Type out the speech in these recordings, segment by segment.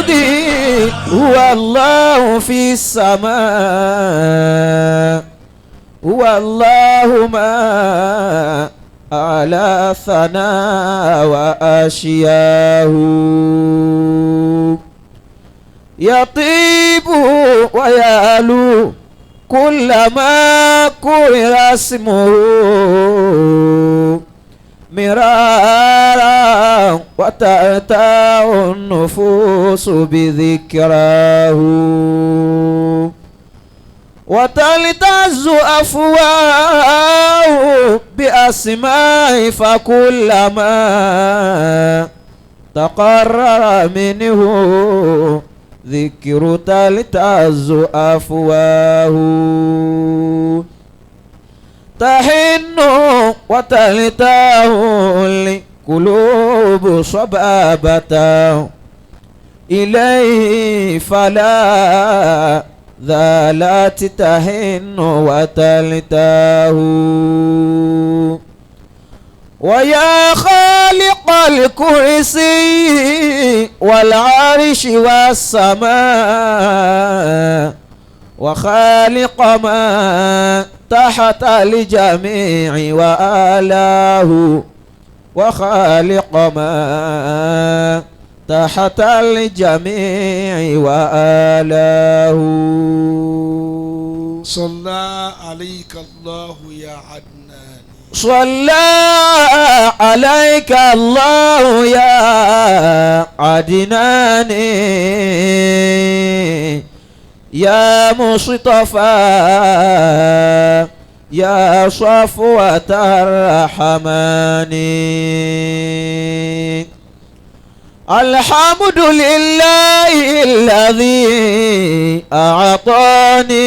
الأرض هو الله في السماء هو الله ما على ثناء وأشياه يطيب ويعلو كلما كرر اسمه مرارا وتأتاه النفوس بذكراه وتلتز أفواه بأسماء فكلما تقرر منه ذكر تلتز أفواه تحن وتلتاه القلوب صبابة إليه فلا ذالت تحن وتلتاه ويا خالق الكرسي والعرش والسماء وخالق ما تحت الجميع وآلاه وخالق ما تحت الجميع وآلاه. صلى عليك الله يا عدنان. صلى عليك الله يا عدنان يا مصطفى يا صفوة الرحمن. الحمد لله الذي أعطاني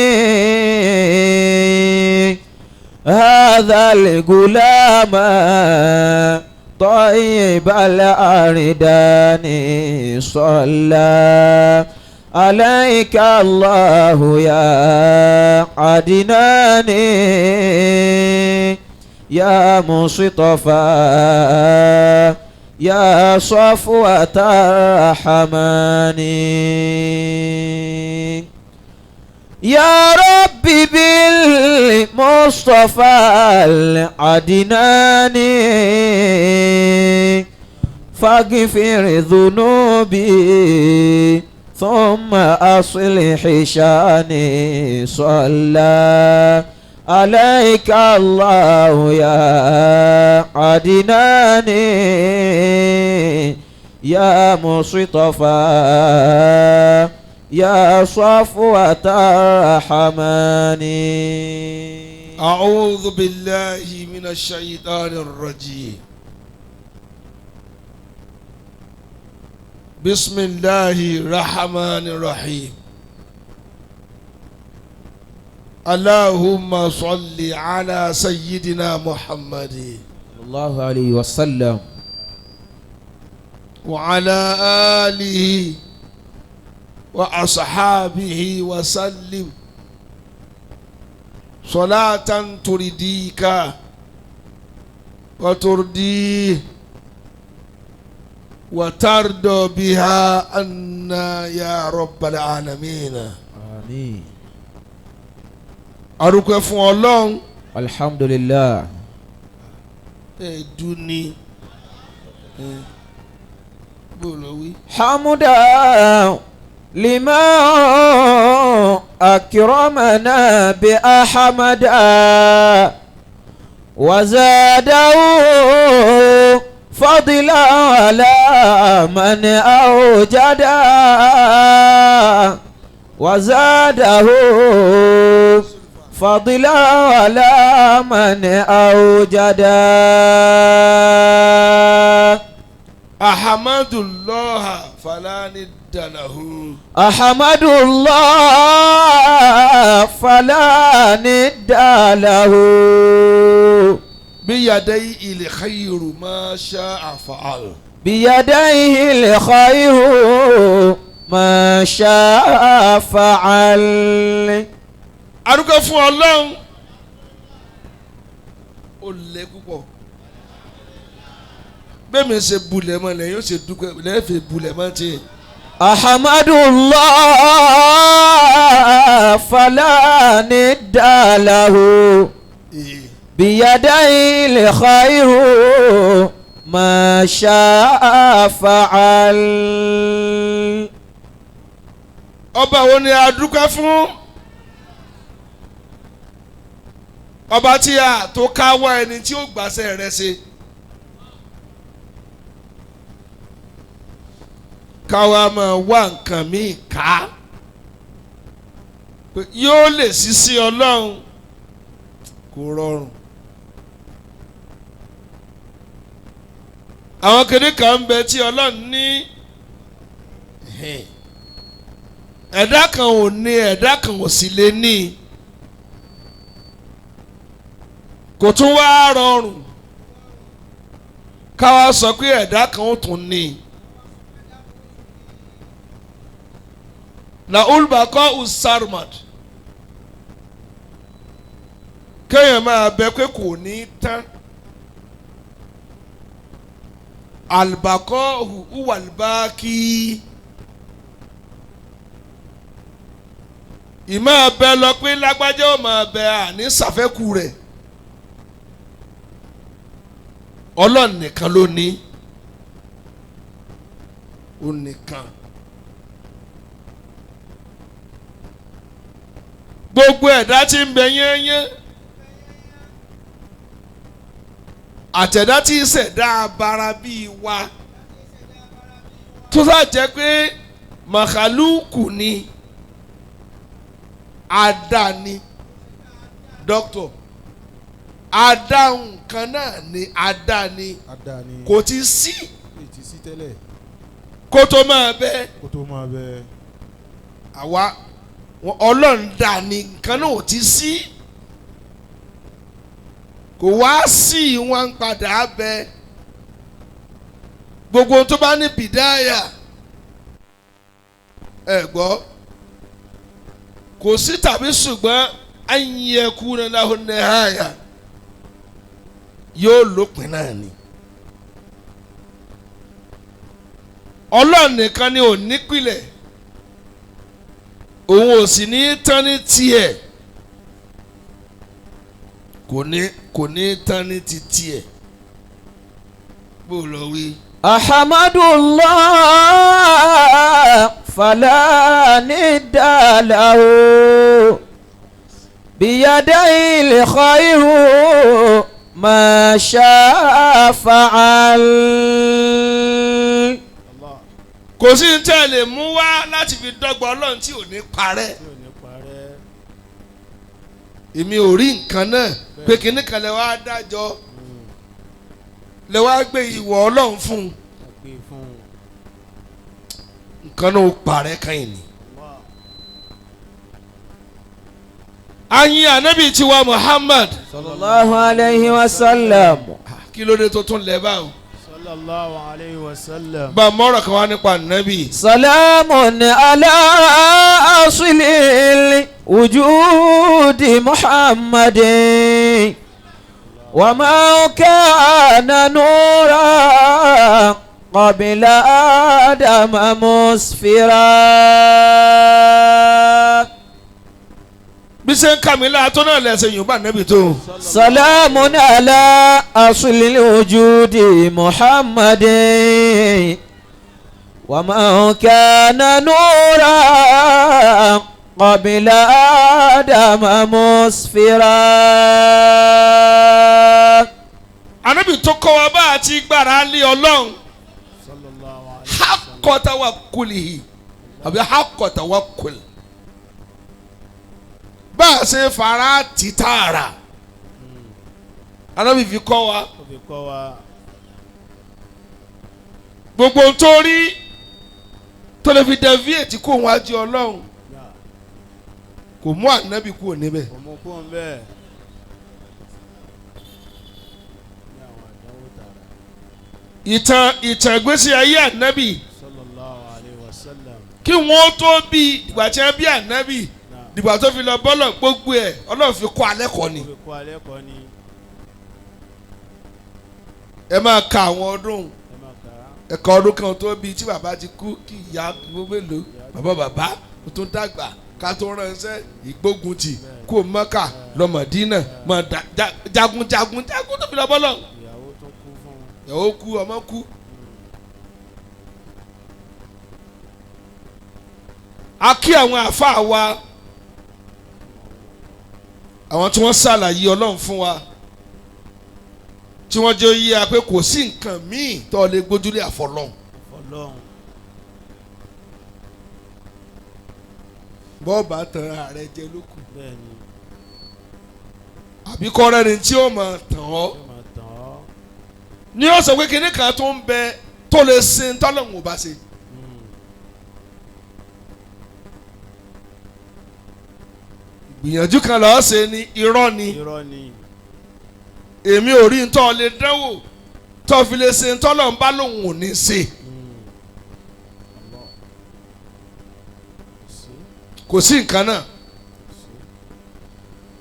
هذا الغلام طيب الأردان. صلى عليك الله يا عدنان يا مصطفى يا صفوة الرحمن. يا ربي بالمصطفى العدنان فاغفر ذنوبي ثم أصلح شأني. صلى عليك الله يا عدنان يا مصطفى يا صفوة الرحمن. أعوذ بالله من الشيطان الرجيم. بسم الله الرحمن الرحيم. اللهم صل على سيدنا محمد صلى الله عليه وسلم وعلى آله وأصحابه وسلم صلاة ترضيك وترضيه وترضى بها عنا يا رب العالمين. آمين. Arúgbó fún Ọlọ́run. Alhamdulillah. Ẹ̀ẹ́dù ni bó lọ wí. Hamuda lima akramana bi ahamada wazadahu fadila ala man awjada wazadahu فضلا على من أوجد. أحمد الله فلا ند له. أحمد الله فلا ند له. بيديه الخير ما شاء فعل. بيديه الخير ما شاء فعل. Arúgbó fún Ọlọ́run. Ó lé púpọ̀. Bẹ́ẹ̀ mi ṣe bulẹ̀ mọ́ lẹ́yìn ó ṣe dúpẹ́ lẹ́yìn fi bulẹ̀ mọ́ tiẹ̀. أحمد الله فلا ند له بيديه الخير ما شاء فعل. Ọba wo ni a dúpẹ́ fún? Ọba tí a tó káwọ́ ẹni tí ó gbàṣẹ rẹ̀ ṣe. Káwa máa wá nǹkan míì ká pé yóò lè ṣiṣẹ́ Ọlọ́run kò rọrùn. Àwọn kéde kan ń bẹ tí Ọlọ́run ní ẹ̀dá kan ò ní, ẹ̀dá kan ò sì lè ní, kò tún wá rọrùn káwa sọ pé ẹ̀dá kan ò tún ní. La olùbàkọ́ usarmad kéèyàn máa bẹ pé kò ní tán. Albakọ́ huwalbaki ìmọ̀ abẹ lọ pé lágbájá ò máa bẹ àní ṣàfẹ́kù rẹ̀. Ọlọ́run nìkan ló ní, ó nìkan. Gbogbo ẹ̀dá tí ń bẹ yẹ́nyẹ́, àtẹ̀dá tí ń ṣẹ̀dá abara bíi wa tó sá jẹ́ pé màkàlùkù ni, àdáni dókítọ̀ àdáhùn kan náà ni àdáni kò ti sí kó tó máa bẹ àwa Ọlọ́run dà ní nǹkan náà ò ti sí, kò wá sí wọn ń padà bẹ. Gbogbo tó bá ní bìdáyà ẹ gbọ́ kò sí tàbí ṣùgbọ́n ayẹkú lahu nihaya yóò lópin náà ni. Ọlọ́run nìkan ni ò nípìlẹ̀, òun ò sì ní tán ní tiẹ̀, kò ní tán ní ti tiẹ̀. Bó lọ wí. Ahmadullah fala nidda lahu biyadayil khayru ma sha'a fa'al. Kò sí ní tẹ́ ẹ lè mú wá láti fi dọ́gba Ọlọ́run tí ò ní parẹ́. Èmi ò rí nǹkan náà pé kinní kan lè wá dájọ́ lè wá gbé ìwọ̀ Ọlọ́run fún un, nǹkan náà ó parẹ́ kẹ́yìn ni. Ayin anabi tiwa Muhammad sallallahu alayhi wa sallam. Kí ló dé tó tún lẹ́ báwo? Sallallahu alayhi wa sallam. Bá a mọ̀rọ̀ kan wá nípa nàbì. Salamun ala asilil wujudi Muhammadin wa ma kana nura qabla Adama musfira. Bí ṣe ń kà mí láàtọ́ náà lẹ́sẹ̀ yorùbá nẹ́bì tó. Salamun ala aslil wujudi Muhammadin wa man kana nura qabla Adama musfira. Ànábì tó kọ́ wa bá a ti gbára lé Ọlọ́run. Haqqa tawakkulihi àbí haqqa tawakkul. Bá a ṣe fara ti tààrà Ànábì fi kọ́ wa. Gbogbo nítorí tó lè fi deviate kó wájú Ọlọ́run kò mú Ànábì kúrò níbẹ̀. Ìtàn ìgbésí ayé Ànábì kí wọ́n tó bí ìgbà tí wọ́n bí Ànábì dìgbà tó fi lọ bọ́lọ̀ gbogbo ẹ̀ Ọlọ́run fi kọ́ alẹ́ kọ́ ni. Ẹ máa ka àwọn ọdún. Ẹ̀kọ́ ọdún kan tó bí tí bàbá ti kú kí ìyá mélòó bàbá bàbá ó tún dàgbà ká tó ránṣẹ́ ìgbógun tì kó Mọ́kà lọ Mọ̀dínà mọ̀ jagun jagun jagun tó fi lọ bọ́lọ̀. Ìyàwó tó kú fún un. Ìyàwó kú ọmọ kú. A kí àwọn àáfàá wa, àwọn tí wọ́n ṣàlàyé Ọlọ́run fún wa, tí wọ́n jẹ́ yí a pé kò sí nǹkan míì tó lè gbójúlé àfọlọ́hun. Ọlọ́run. Bọ́ọ̀bà tan ààrẹ jẹ lókù. Bẹ́ẹ̀ni. Àbí kọ́rẹ́ ni tí ó máa tàn ọ́. Yóò máa tàn ọ́. Ní ó sọ pé kinní kan tó ń bẹ tó lè ṣe ntọ́lọ́hún ò bá ṣe. Ìgbìyànjú kan lọ́ọ́ ṣe ni irọ́ ni. Irọ́ ni. Èmi ò rí ntọ́ lè dánwò tó fi lè ṣe ntọ́lọ́hún bá lòun ò ní ṣe. Kò sí nǹkan náà.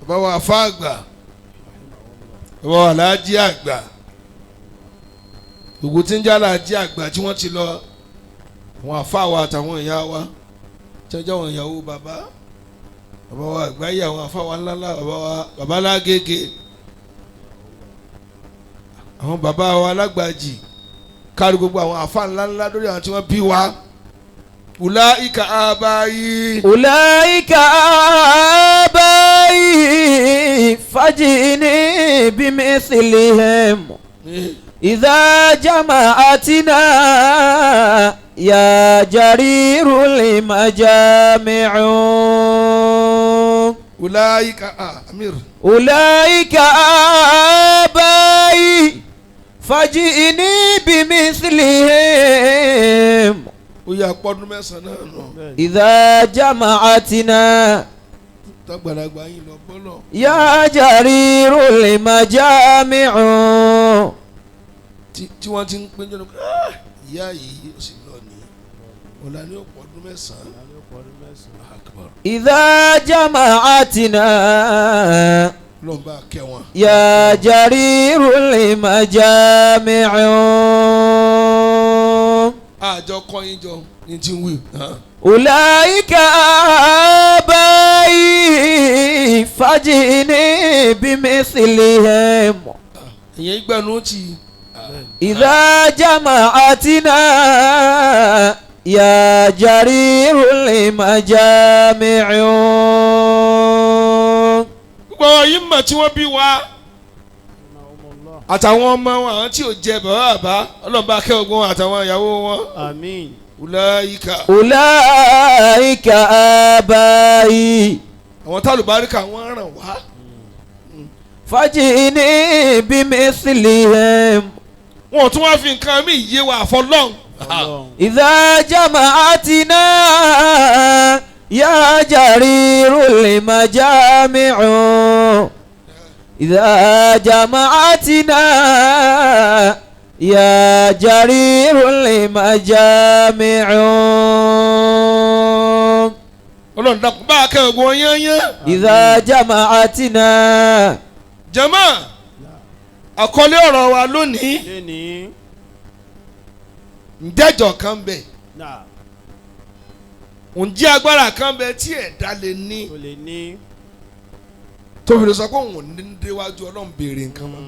Bàbá wa àfa àgbà, bàbá wa aláàjì àgbà, gbogbo tí ń jẹ́ aláàjì àgbà tí wọ́n ti lọ, àwọn àfa wa àtàwọn ìyá wa tí wọ́n jẹ́ àwọn ìyàwó bàbá, bàbá wa àgbáyé, àwọn àfa wa ńláńlá, bàbá wa bàbá lágége, àwọn bàbá wa alágbàjì, kárí gbogbo àwọn àfa ńláńlá lórí àwọn tí wọ́n bí wa. Ulaika abayi. Ulaika abayi fajini bimithlihim idha jama'atina ya jarirul majami'u. Ulaika amir. Ulaika abayi fajini bimithlihim. Ó yà pọ́dún mẹ́sàn-án náà nù. Idha jama'atina. Tọ́gbàlagbà yín lọ bọ́lọ̀. Ya jarirul majami'u. Tí wọ́n ti ń pín jọ́nà pé ìyá yìí ó sì lọ ní ọ̀la ní ọ̀pọ̀ ọdún mẹ́sàn-án. Idha jama'atina. Lọ́n bá kẹ́ wọn. Ya jarirul majami'u. Àjọ kọ́yìn jọ ní ti ń wí. Ulaika abai fajini bimithlihim. Ìyẹn gbẹ̀nu ti. Idha jama'atina ya jarirul majami'u. Gbogbo àwọn yìí mọ̀ tí wọ́n bí wa àtàwọn ọmọ wọn, àwọn tí ò jẹ bàbá bàbá ọlọ́mọba akẹ́wọ̀gbọ́n àtàwọn ìyàwó wọn. Àmín. Ulaika. Ulaika abai. Àwọn tálùbáríkà wọ́n ràn wá. Fajini bimithlihim. Wọn ò tún wá fi nǹkan mí yé wa àfọlọ́hún. Idha jama'atina ya jarirul majami'u. Idha jama'atina ya jarirul majami'u. Ọlọ́run dákun bá a kẹ́ ògùn yányán. Idha jama'atina. Jàmá, àkọlé ọ̀rọ̀ wa lónìí. Ǹjẹ́jọ̀ kan bẹ̀. Ǹjẹ́ agbára kan bẹ tí ẹ̀dá lè ní. Tó fi lè sọ pé òun ò ní déwájú Ọlọ́run béèrè nǹkan mọ́.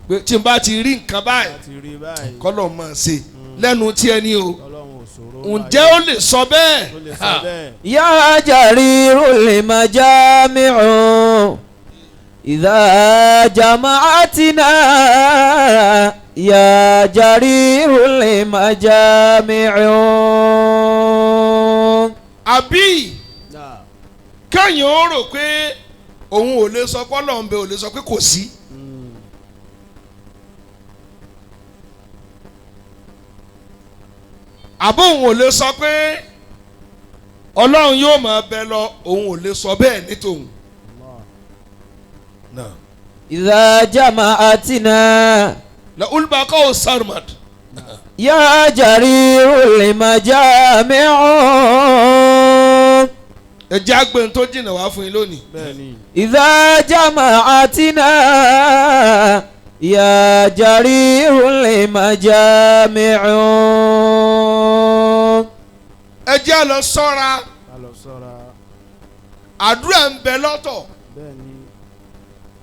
Pé tí n bá ti rí nǹkan báyìí kọ́lọ̀ máa ṣe lẹ́nu tí ẹni o. Ǹjẹ́ ó lè sọ bẹ́ẹ̀? Ya jarirul majami'u. Idha jama'atina ya jarirul majami'u. Àbí kẹ́yìn ó rò pé òun ò lè sọ pé Ọlọ́run bẹ ò lè sọ pé kò sí. Àbó òun ò lè sọ pé Ọlọ́run yóò máa bẹ lọ, òun ò lè sọ bẹ́ẹ̀ ní tòun. Idha jama'atina. La ulbaqa sarmad. Ya jarirul majami'u. Ẹ jẹ́ àgbẹ̀ tó jìnnà wá fún yín lónìí. Bẹ́ẹ̀ni. إذا جمعتنا يا جرير المجامع. Ẹ jẹ́ lọ sọ́ra. Ká lọ sọ́ra. Àdúrà ń bẹ lọ́tọ̀. Bẹ́ẹ̀ni.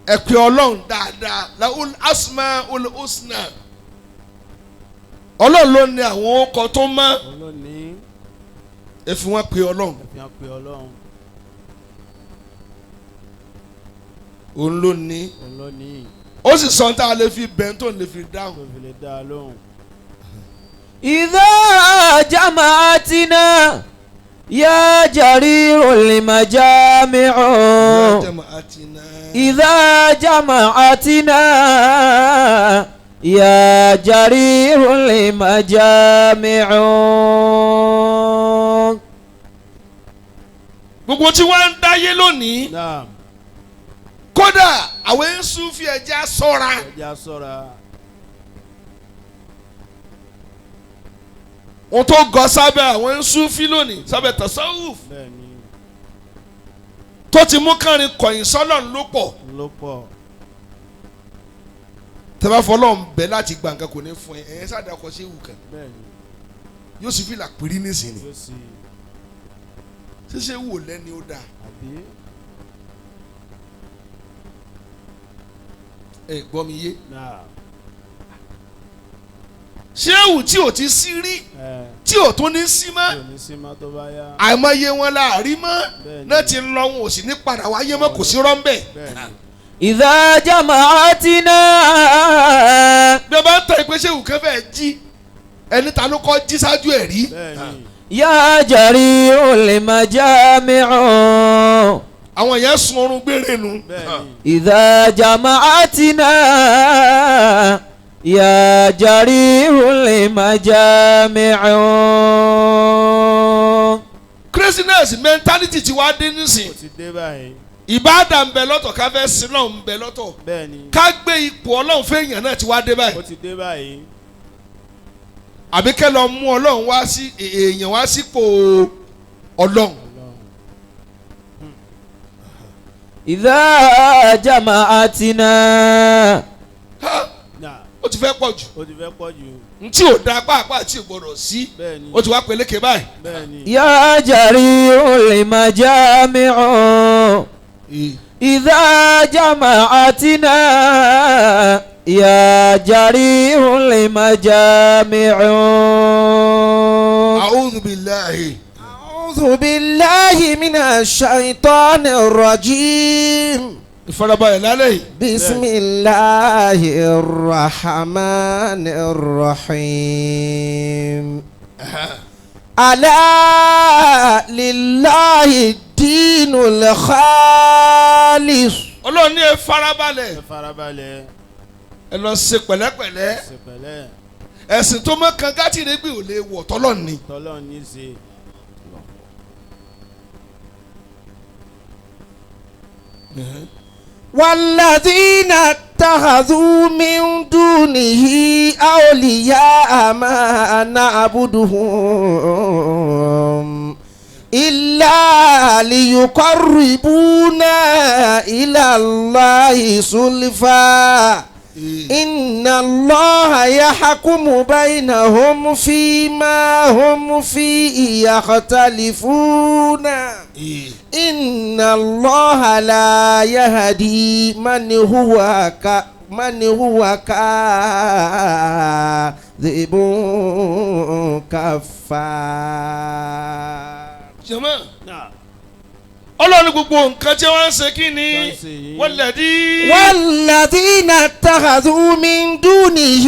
Ẹ pè Ọlọ́run dáadáa. Lahul asmaul husna. Ọlọ́run ló ní àwọn ọkọ̀ tó mọ́. Òun ló ní. Ẹ fi wọ́n pè Ọlọ́run. Ẹ fi hàn pé Ọlọ́run. Òun ló ní. Òun ló ní. Ó sì sọ tá a lè fi bẹ́ẹ̀ tó lè fi dáhùn. Tó fi lè dá a lóhùn. إذا جمعتنا يا جرير المجامع. إذا جمعتنا يا جرير المجامع. Gbogbo tí wọ́n ń dáyé lónìí. Naam. Kódà àwọn èso fi ẹja sọ́ra. Ẹja sọ́ra. Wọ́n tó gọ sábẹ́ àwọn èso fi lónìí sábẹ́ tasawuf. Bẹ́ẹ̀ni. Tó ti mú kánrin kọ̀yìn sọ́lọ̀ ló pọ̀. Ló pọ̀. Tẹ́ bá fọlọ́ ń bẹ láti gba nǹkan kò ní fún ẹ ẹ sádàkọ sí ewu kan. Bẹ́ẹ̀ni. Yóò sì fi là pírí nísìnyí. Yóò sì. Ṣíṣe wò lẹ́ni ó dáa. Àbí. Ẹ gbọ́ mi yé. Naam. Ṣé ewu tí ò ti sí rí tí ò tún ní sí mọ́. Tí ò ní sí mọ́ tó bá yá. Àìmọye wọn la rí mọ́. Bẹ́ẹ̀ni. Náà ti lọ wọn ò sì ní padà wáyé mọ́ kò sí rọ́ńbẹ́. Bẹ́ẹ̀ni. إذا جمعتنا. Bí a bá ń tọ́ ìpè ṣé ewu kan fẹ́ jí ẹni ta ló kọ́ jí ṣáájú ẹ̀ rí. Bẹ́ẹ̀ni. يا جرير المجامع. Àwọn yẹn sun oorun gbére nu. Bẹ́ẹ̀ni. إذا جمعتنا يا جرير المجامع. Craziness mentality ti wá dé nísìn. Ó ti dé báyìí. Ìbáàdà ń bẹ lọ́tọ̀ ká fẹ́ sin náà ń bẹ lọ́tọ̀. Bẹ́ẹ̀ni. Ká gbé ipò Ọlọ́run fẹ́yàn náà ti wá dé báyìí. Ó ti dé báyìí. Àbí kẹ́ lọ mú Ọlọ́run wá sí èèyàn wá sípò Ọlọ́run. إذا جمعتنا. Ó ti fẹ́ pọ̀ jù. Ó ti fẹ́ pọ̀ jù. Ntí ò da pàápàá tí ò gbọdọ̀ sí. Bẹ́ẹ̀ni. Ó ti wá peléke báyìí. Bẹ́ẹ̀ni. يا جرير المجامع. إذا جمعتنا يا جرير المجامع. أعوذ بالله. أعوذ بالله من الشيطان الرجيم. Ìfarabalẹ̀ lálẹ́ yìí. بسم الله الرحمن الرحيم. ألا لله الدين الخالص. Ọlọ́run ní ẹ farabalẹ̀. Ẹ farabalẹ̀. Ẹ lọ ṣe pẹ̀lẹ́pẹ̀lẹ́. Ṣe pẹ̀lẹ́. Ẹ̀sìn tó mọ́ kan gátìrẹ́gbẹ̀ ò lè wọ̀ tọ́lọ́run ni. Tọ́lọ́run ní ṣe. والذين اتخذوا من دونه أولياء ما نعبدهم إلا ليقربونا إلى الله زلفى إن الله يحكم بينهم فيما هم فيه يختلفون إن الله لا يهدي من هو كاذب كفار. Jàmáà Ọlọ́run gbogbo nǹkan tí wọ́n ń ṣe kí ni والذين اتخذوا من دونه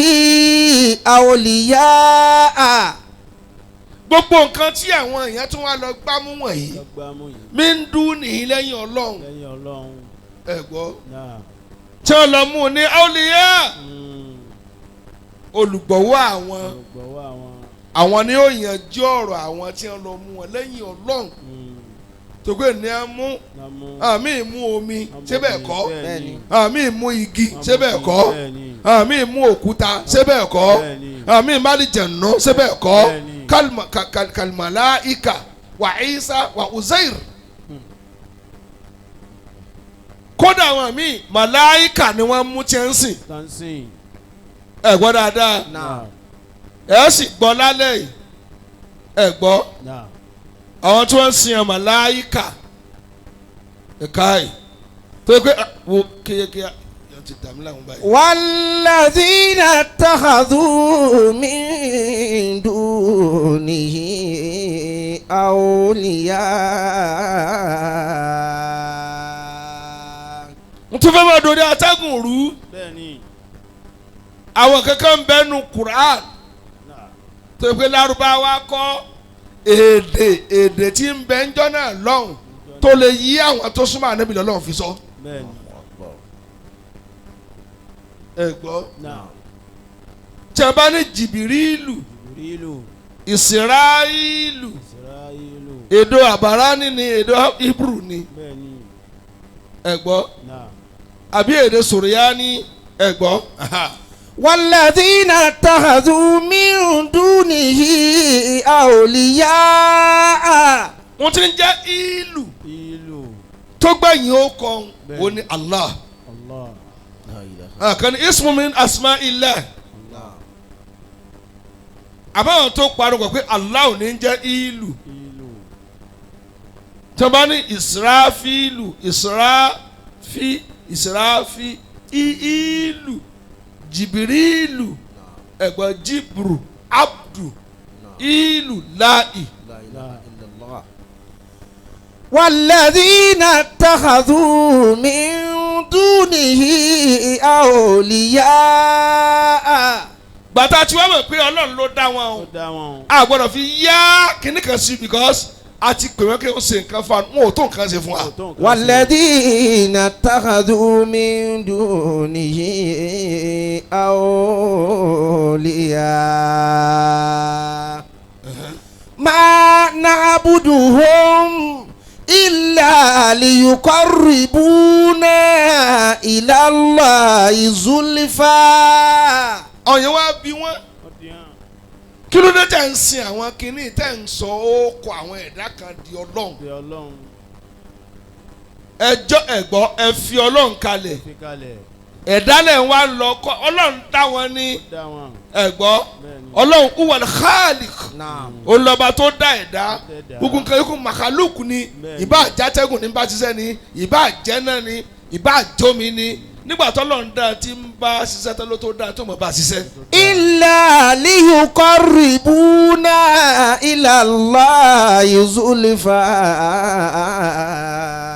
أولياء. Gbogbo nǹkan tí àwọn èèyàn tún wá lọ gbámú wọ̀nyí mi ń dún nìyí lẹ́yìn Ọlọ́run. Ẹ gbọ́ tí wọ́n lọ mú un ní awliya olùgbọ̀wọ́ àwọn ni ó yanjú ọ̀rọ̀ àwọn tí wọ́n lọ mú wọn lẹ́yìn Ọlọ́run. Tògbé ní a mú àmì mú omi ṣé bẹ́ẹ̀ kọ́, àmì mú igi ṣé bẹ́ẹ̀ kọ́, àmì mú òkúta ṣé bẹ́ẹ̀ kọ́, àmì málìjẹ̀nù ṣé bẹ́ẹ̀ kọ́, kalimalaika wa Isa wa Uzair. Kódà àwọn míì màláìkà ni wọ́n mú tí ń sìn. Ẹ gbọ́ dáadáa. Ẹ sì gbọ́ lálẹ́ yìí. Ẹ gbọ́. Àwọn tí wọ́n ń sin màláìkà. Ẹ̀ka yìí. Tó yẹ pé wo kéèké ti dàmí làwọn báyìí. والذين اتخذوا من دونه أولياء. N tún fẹ́ máa dòde atẹ́gùn rú. Àwọn kankan bẹ́ẹ̀ nu Quran tó yẹ pé Lárúbáwá kọ́ èdè tí ń bẹ ń jọ́ náà lọ́hùn tó lè yí àwọn tó súnmọ́ Ànábì lọ́lọ́hùn fi sọ. Ẹ gbọ́ tí a bá ní Jìbìrìlù Ìsìráìlù èdè Àbáránì ni èdè Híbúrù ni ẹ gbọ́ àbí èdè Sùrìyánì ẹ gbọ́. والذين اتخذوا من دونه أولياء. Wọ́n ti ń jẹ́ ìlù tó gbẹ̀yìn ó kọ́ ó ní Allah. Kan ismu min asma illah. Àbáwọn tó parọ́ pé Allah ò ní jẹ́ ìlù. Tí wọ́n bá ní Ìsìráfílù Ìsìráfí ìlù Jìbìrìlù ẹ̀gbọ́n Jìbìrù Abdu ìlù láì. والذين اتخذوا من دونه أولياء. Bàtà tí wọ́n mọ̀ pé Ọlọ́run ló dá wọn o, a gbọ́dọ̀ fi yá kinní kan sí because a ti pè wọ́n kí wọ́n ṣe nǹkan fún wa, wọn ò tó nǹkan ṣe fún wa. والذين اتخذوا من دونه أولياء ما نعبدهم إلا ليقربونا إلى الله زلفى. Ọ̀yẹ́ wá bí wọ́n kí ló dé tẹ̀ ń sin àwọn kinní tẹ̀ ń sọ ó kọ àwọn ẹ̀dá kan di Ọlọ́run. Ẹjọ́ ẹ̀gbọ́ ẹ fi Ọlọ́run kalẹ̀ ẹ̀dá lẹ̀ ń wá lọ kọ́ Ọlọ́run dá wọn ní ẹ̀gbọ́ Ọlọ́run huwal khaliq olọba tó dá ẹ̀dá gbogbo nǹkan yòókù màkàlùkù ni ìbá àjàtẹ́gùn ní bá ṣiṣẹ́ ni ìbá àjẹ́ náà ni ìbá àjọmi ni nígbà tó Ọlọ́run dá tí ń bá ṣiṣẹ́ tó ló tó dá tó mọ̀ bá ṣiṣẹ́. إلا ليقربونا إلى الله زلفى.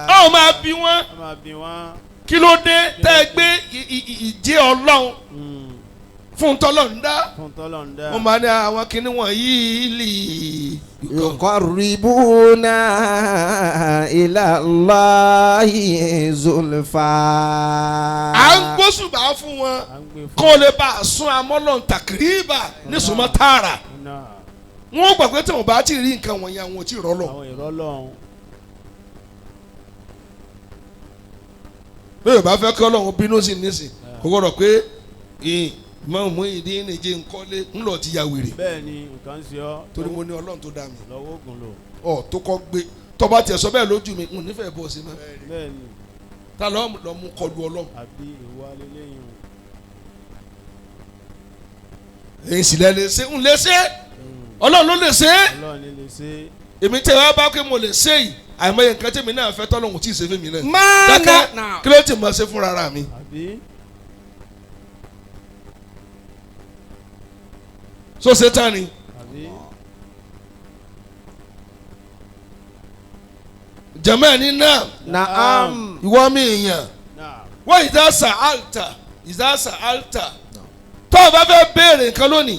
Ọ máa bí wọ́n kí ló dé tẹ́ ẹ gbé ìjẹ́ Ọlọ́run fún tọ́lọ́run dá wọ́n máa ní àwọn kinní wọ̀nyí lè يقربونا إلى الله زلفى. À ń gbósùbà fún wọn kó lè bá a sún amọ́lọ́n tàkìrìbà ní sùnmọ́ tààrà wọ́n gbà pé tí wọ́n bá ti rí nǹkan wọ̀nyí àwọn ò tí ì rọ́lọ̀. Bí yorùbá fẹ́ kí Ọlọ́run bínú sí nísìn kò gbọ́dọ̀ pé mọ mú ìdí nìjẹ́ nkọ́lé ńlọ ti ya wèrè. Bẹ́ẹ̀ni nǹkan ṣe ọ́. Torí mo ní Ọlọ́run tó dá mi. Lọ́wọ́ ògùn lò. Ọ tó kọ́ gbé tọ́ba tiẹ̀ sọ bẹ́ẹ̀ lójú mi n nífẹ̀ẹ́ bọ̀ sí mọ́. Bẹ́ẹ̀ni. Ta lọ́ lọ́ mú kọlu Ọlọ́run. Àbí ìwà lélẹ́yìn o. Èyí sì lẹ lè ṣe ń lè ṣe Ọlọ́run ló lè ṣe. Ọlọ́run ló lè ṣe. Èmi tẹ wá bá pé mo lè ṣe yìí àìmọye nǹkan tèmi náà fẹ́ tọ́lọ́hún tí ì ṣe fún mi náà. Dákẹ́ kí ló ti mọ̀ ṣe fúnra ra mi. Àbí. So ṣe tán ni. Jẹ̀mọ́ ẹ̀ ní náà. Naam. Ìwọ mi èèyàn. Wọ́n ìdásà alta ìdásà alta. Tó o bá fẹ́ béèrè nǹkan lónìí.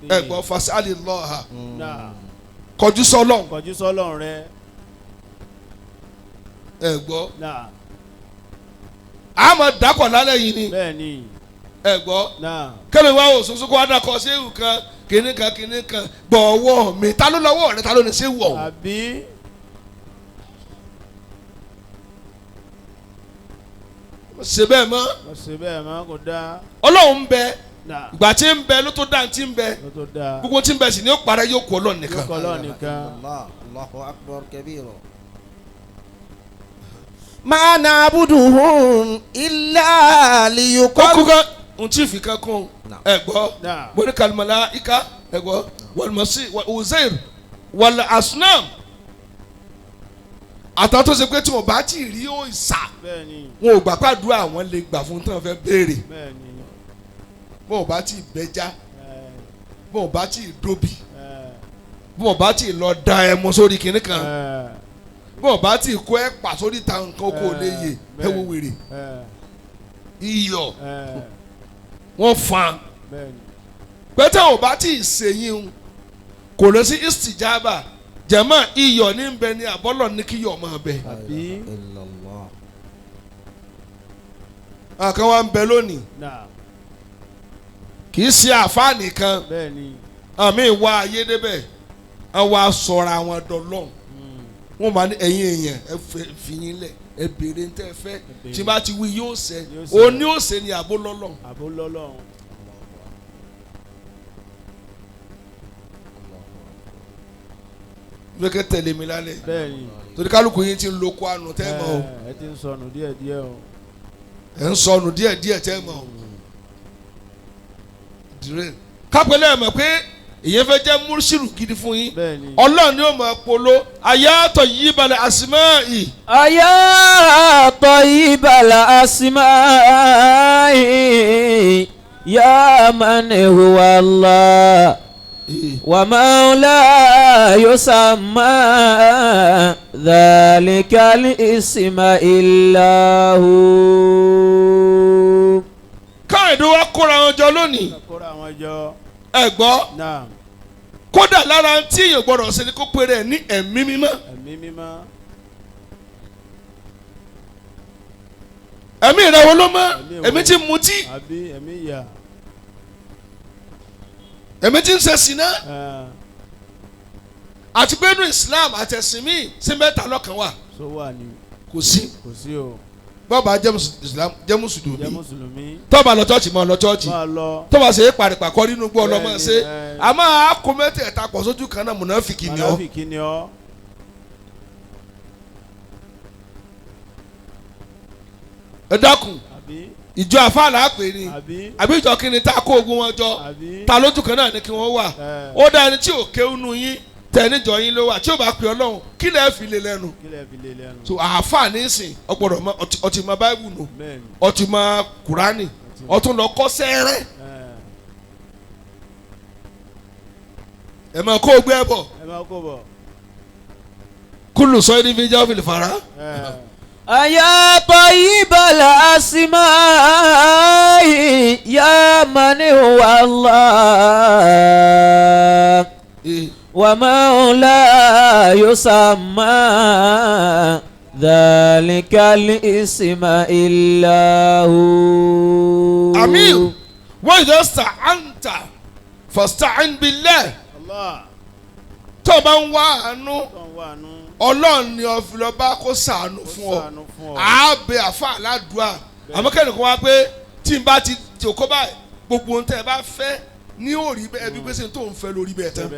Ẹ gbọ́ fasali lọ́ha. Kọjú sọ́lọ́run. Kọjú sọ́lọ́run rẹ. Ẹ gbọ́. A máa dákọ̀ lálẹ́ yìí ni. Bẹ́ẹ̀ni. Ẹ gbọ́. Kẹ́mi wá wò soso kó wá dákọ̀ séwù kan kìnìún kan kìnìún kan gbọ̀ ọwọ́ mi ta ló lọ́wọ́ rẹ ta ló ní séwù ọ̀hún. Àbí. Ṣe bẹ́ẹ̀ mọ́. Ṣe bẹ́ẹ̀ mọ́ kò dáa. Ọlọ́run ń bẹ ìgbà tí ń bẹ ló tó dá tí ń bẹ gbogbo tí ń bẹ sì ni ó parẹ́ yóò kú Ọlọ́run nìkan. Yóò kú Ọlọ́run nìkan. Allahu akbar kabira. ما نعبدهم إلا ليقربونا. Kókó kan n tí fi kan kún ẹ gbọ́ mo ní kalimala ika ẹ gbọ́ wàlùmọ̀sí wàlùzẹ́r wàlù asunam àtàwọn tó ṣe pé tí wọn bá ti rí òòṣà wọn ò gbà pàdúrà àwọn lè gbà fún tí wọn fẹ́ béèrè wọn ò bá ti bẹja wọn ò bá ti dóbi wọn ò bá ti lọ da ẹmu sórí kinní kan wọn ò bá ti kó ẹ̀pà sórí ta nǹkan kó lè yè ẹ wo wèrè iyọ̀ wọ́n fan pẹ́tẹ́ ò bá tí ì sèyìn kò lọ sí istijaba jẹ̀mọ́ iyọ̀ ní bẹ ní àbọ́lọ̀ ní kí iyọ̀ máa bẹ. Àkàn wa ń bẹ lónìí kì í ṣe àfáà nìkan àmì ìwà ayé débẹ̀ àwọn asọ̀rọ̀ àwọn dọ̀lọ́n wọ́n máa ní ẹ̀yin èèyàn ẹ fi yín lẹ̀ ẹ béèrè ń tẹ́ ẹ fẹ́ tí bá ti wí yóò ṣẹ òní ó ṣe ni àbó lọ́lọ́. Àbó lọ́lọ́. Lókè tẹ̀lé mi lálẹ́ torí kálukú yín ti ń lo kwanu tẹ́ mọ́ o. Ẹ ti ń sọnù díẹ̀ díẹ̀ o. Ẹ ń sọnù díẹ̀ díẹ̀ tẹ́ mọ́ o. Kápẹ́lẹ́ mọ̀ pé ìyẹn fẹ́ jẹ́ múrṣìlù gidi fún yín. Ọlọ́run ni ó máa polo ayatọ̀ yìí balẹ̀ àsìmáì. Ayatọ̀ yìí balẹ̀ àsìmáì ya man huwa Allah wa man la yusamma dhalika al-isma illa hu. Káyọ̀dé wa kóra wọn jọ lónìí. Ẹ gbọ́ kódà lára tí èèyàn gbọ́dọ̀ ṣe ni kó pe rẹ̀ ní ẹ̀mí mímọ́. Ẹ̀mí mímọ́. Ẹ̀mí rẹ̀ wo ló mọ́? Ẹ̀mí tí ń mutí. Ẹ̀mí tí ń ṣe sìná. Àti pé inú Islam àtẹ̀sìn míì sí mẹ́ta lọ́kàn wà. Kò sí. Bọ́ọ̀bà jẹ́ mùsùlùmí tọ́ba lọ chọ́ọ̀chì mọ́ lọ chọ́ọ̀chì tọ́ba ṣe é paripakọ́ nínú gbọ́ ọlọ́mọ ṣe àmọ́ àkó mẹ́tẹ̀ẹ̀ta pọ̀ sójú kan náà mùnáfìkì ni ọ́. Ẹ dákun ìjọ àfàlà àpè ni àbí ìjọ kí ni tá a kó ogun wọn jọ ta lójú kan náà ni kí wọ́n wà ó dá ẹni tí ò kéwú yín tẹnijọ yín ló wà tí o bá pè Ọlọ́run kí lẹ fi lé lẹ́nu so àáfàá nísìn ọgbọ́dọ̀ mọ ọtí mọ báíbù nù ọtí mọ kúránì ọtún lọ kọ́ sẹ́rẹ́ ẹ máa kó gbé ẹ bọ̀ kúlù sọ ẹni fi jẹ́ òfin fara. Aya tayyibal asma'i ya man huwa Allah. وما لا يسمى ذلك الاسم إلا هو. أمير وإذا استعنت فاستعن بالله. Tó bá ń wá àánú Ọlọ́run ni ọ̀fìlọ́ba kó ṣàánú fún ọ àábẹ̀ àfa àládùá àmọ́ kẹ́nìkan wá pé tí n bá ti jòkó báyìí gbogbo ohun tẹ́ ẹ bá fẹ́ ní òrí bẹ́ẹ̀ bí pèsè tó ń fẹ́ lórí bẹ́ẹ̀ tán.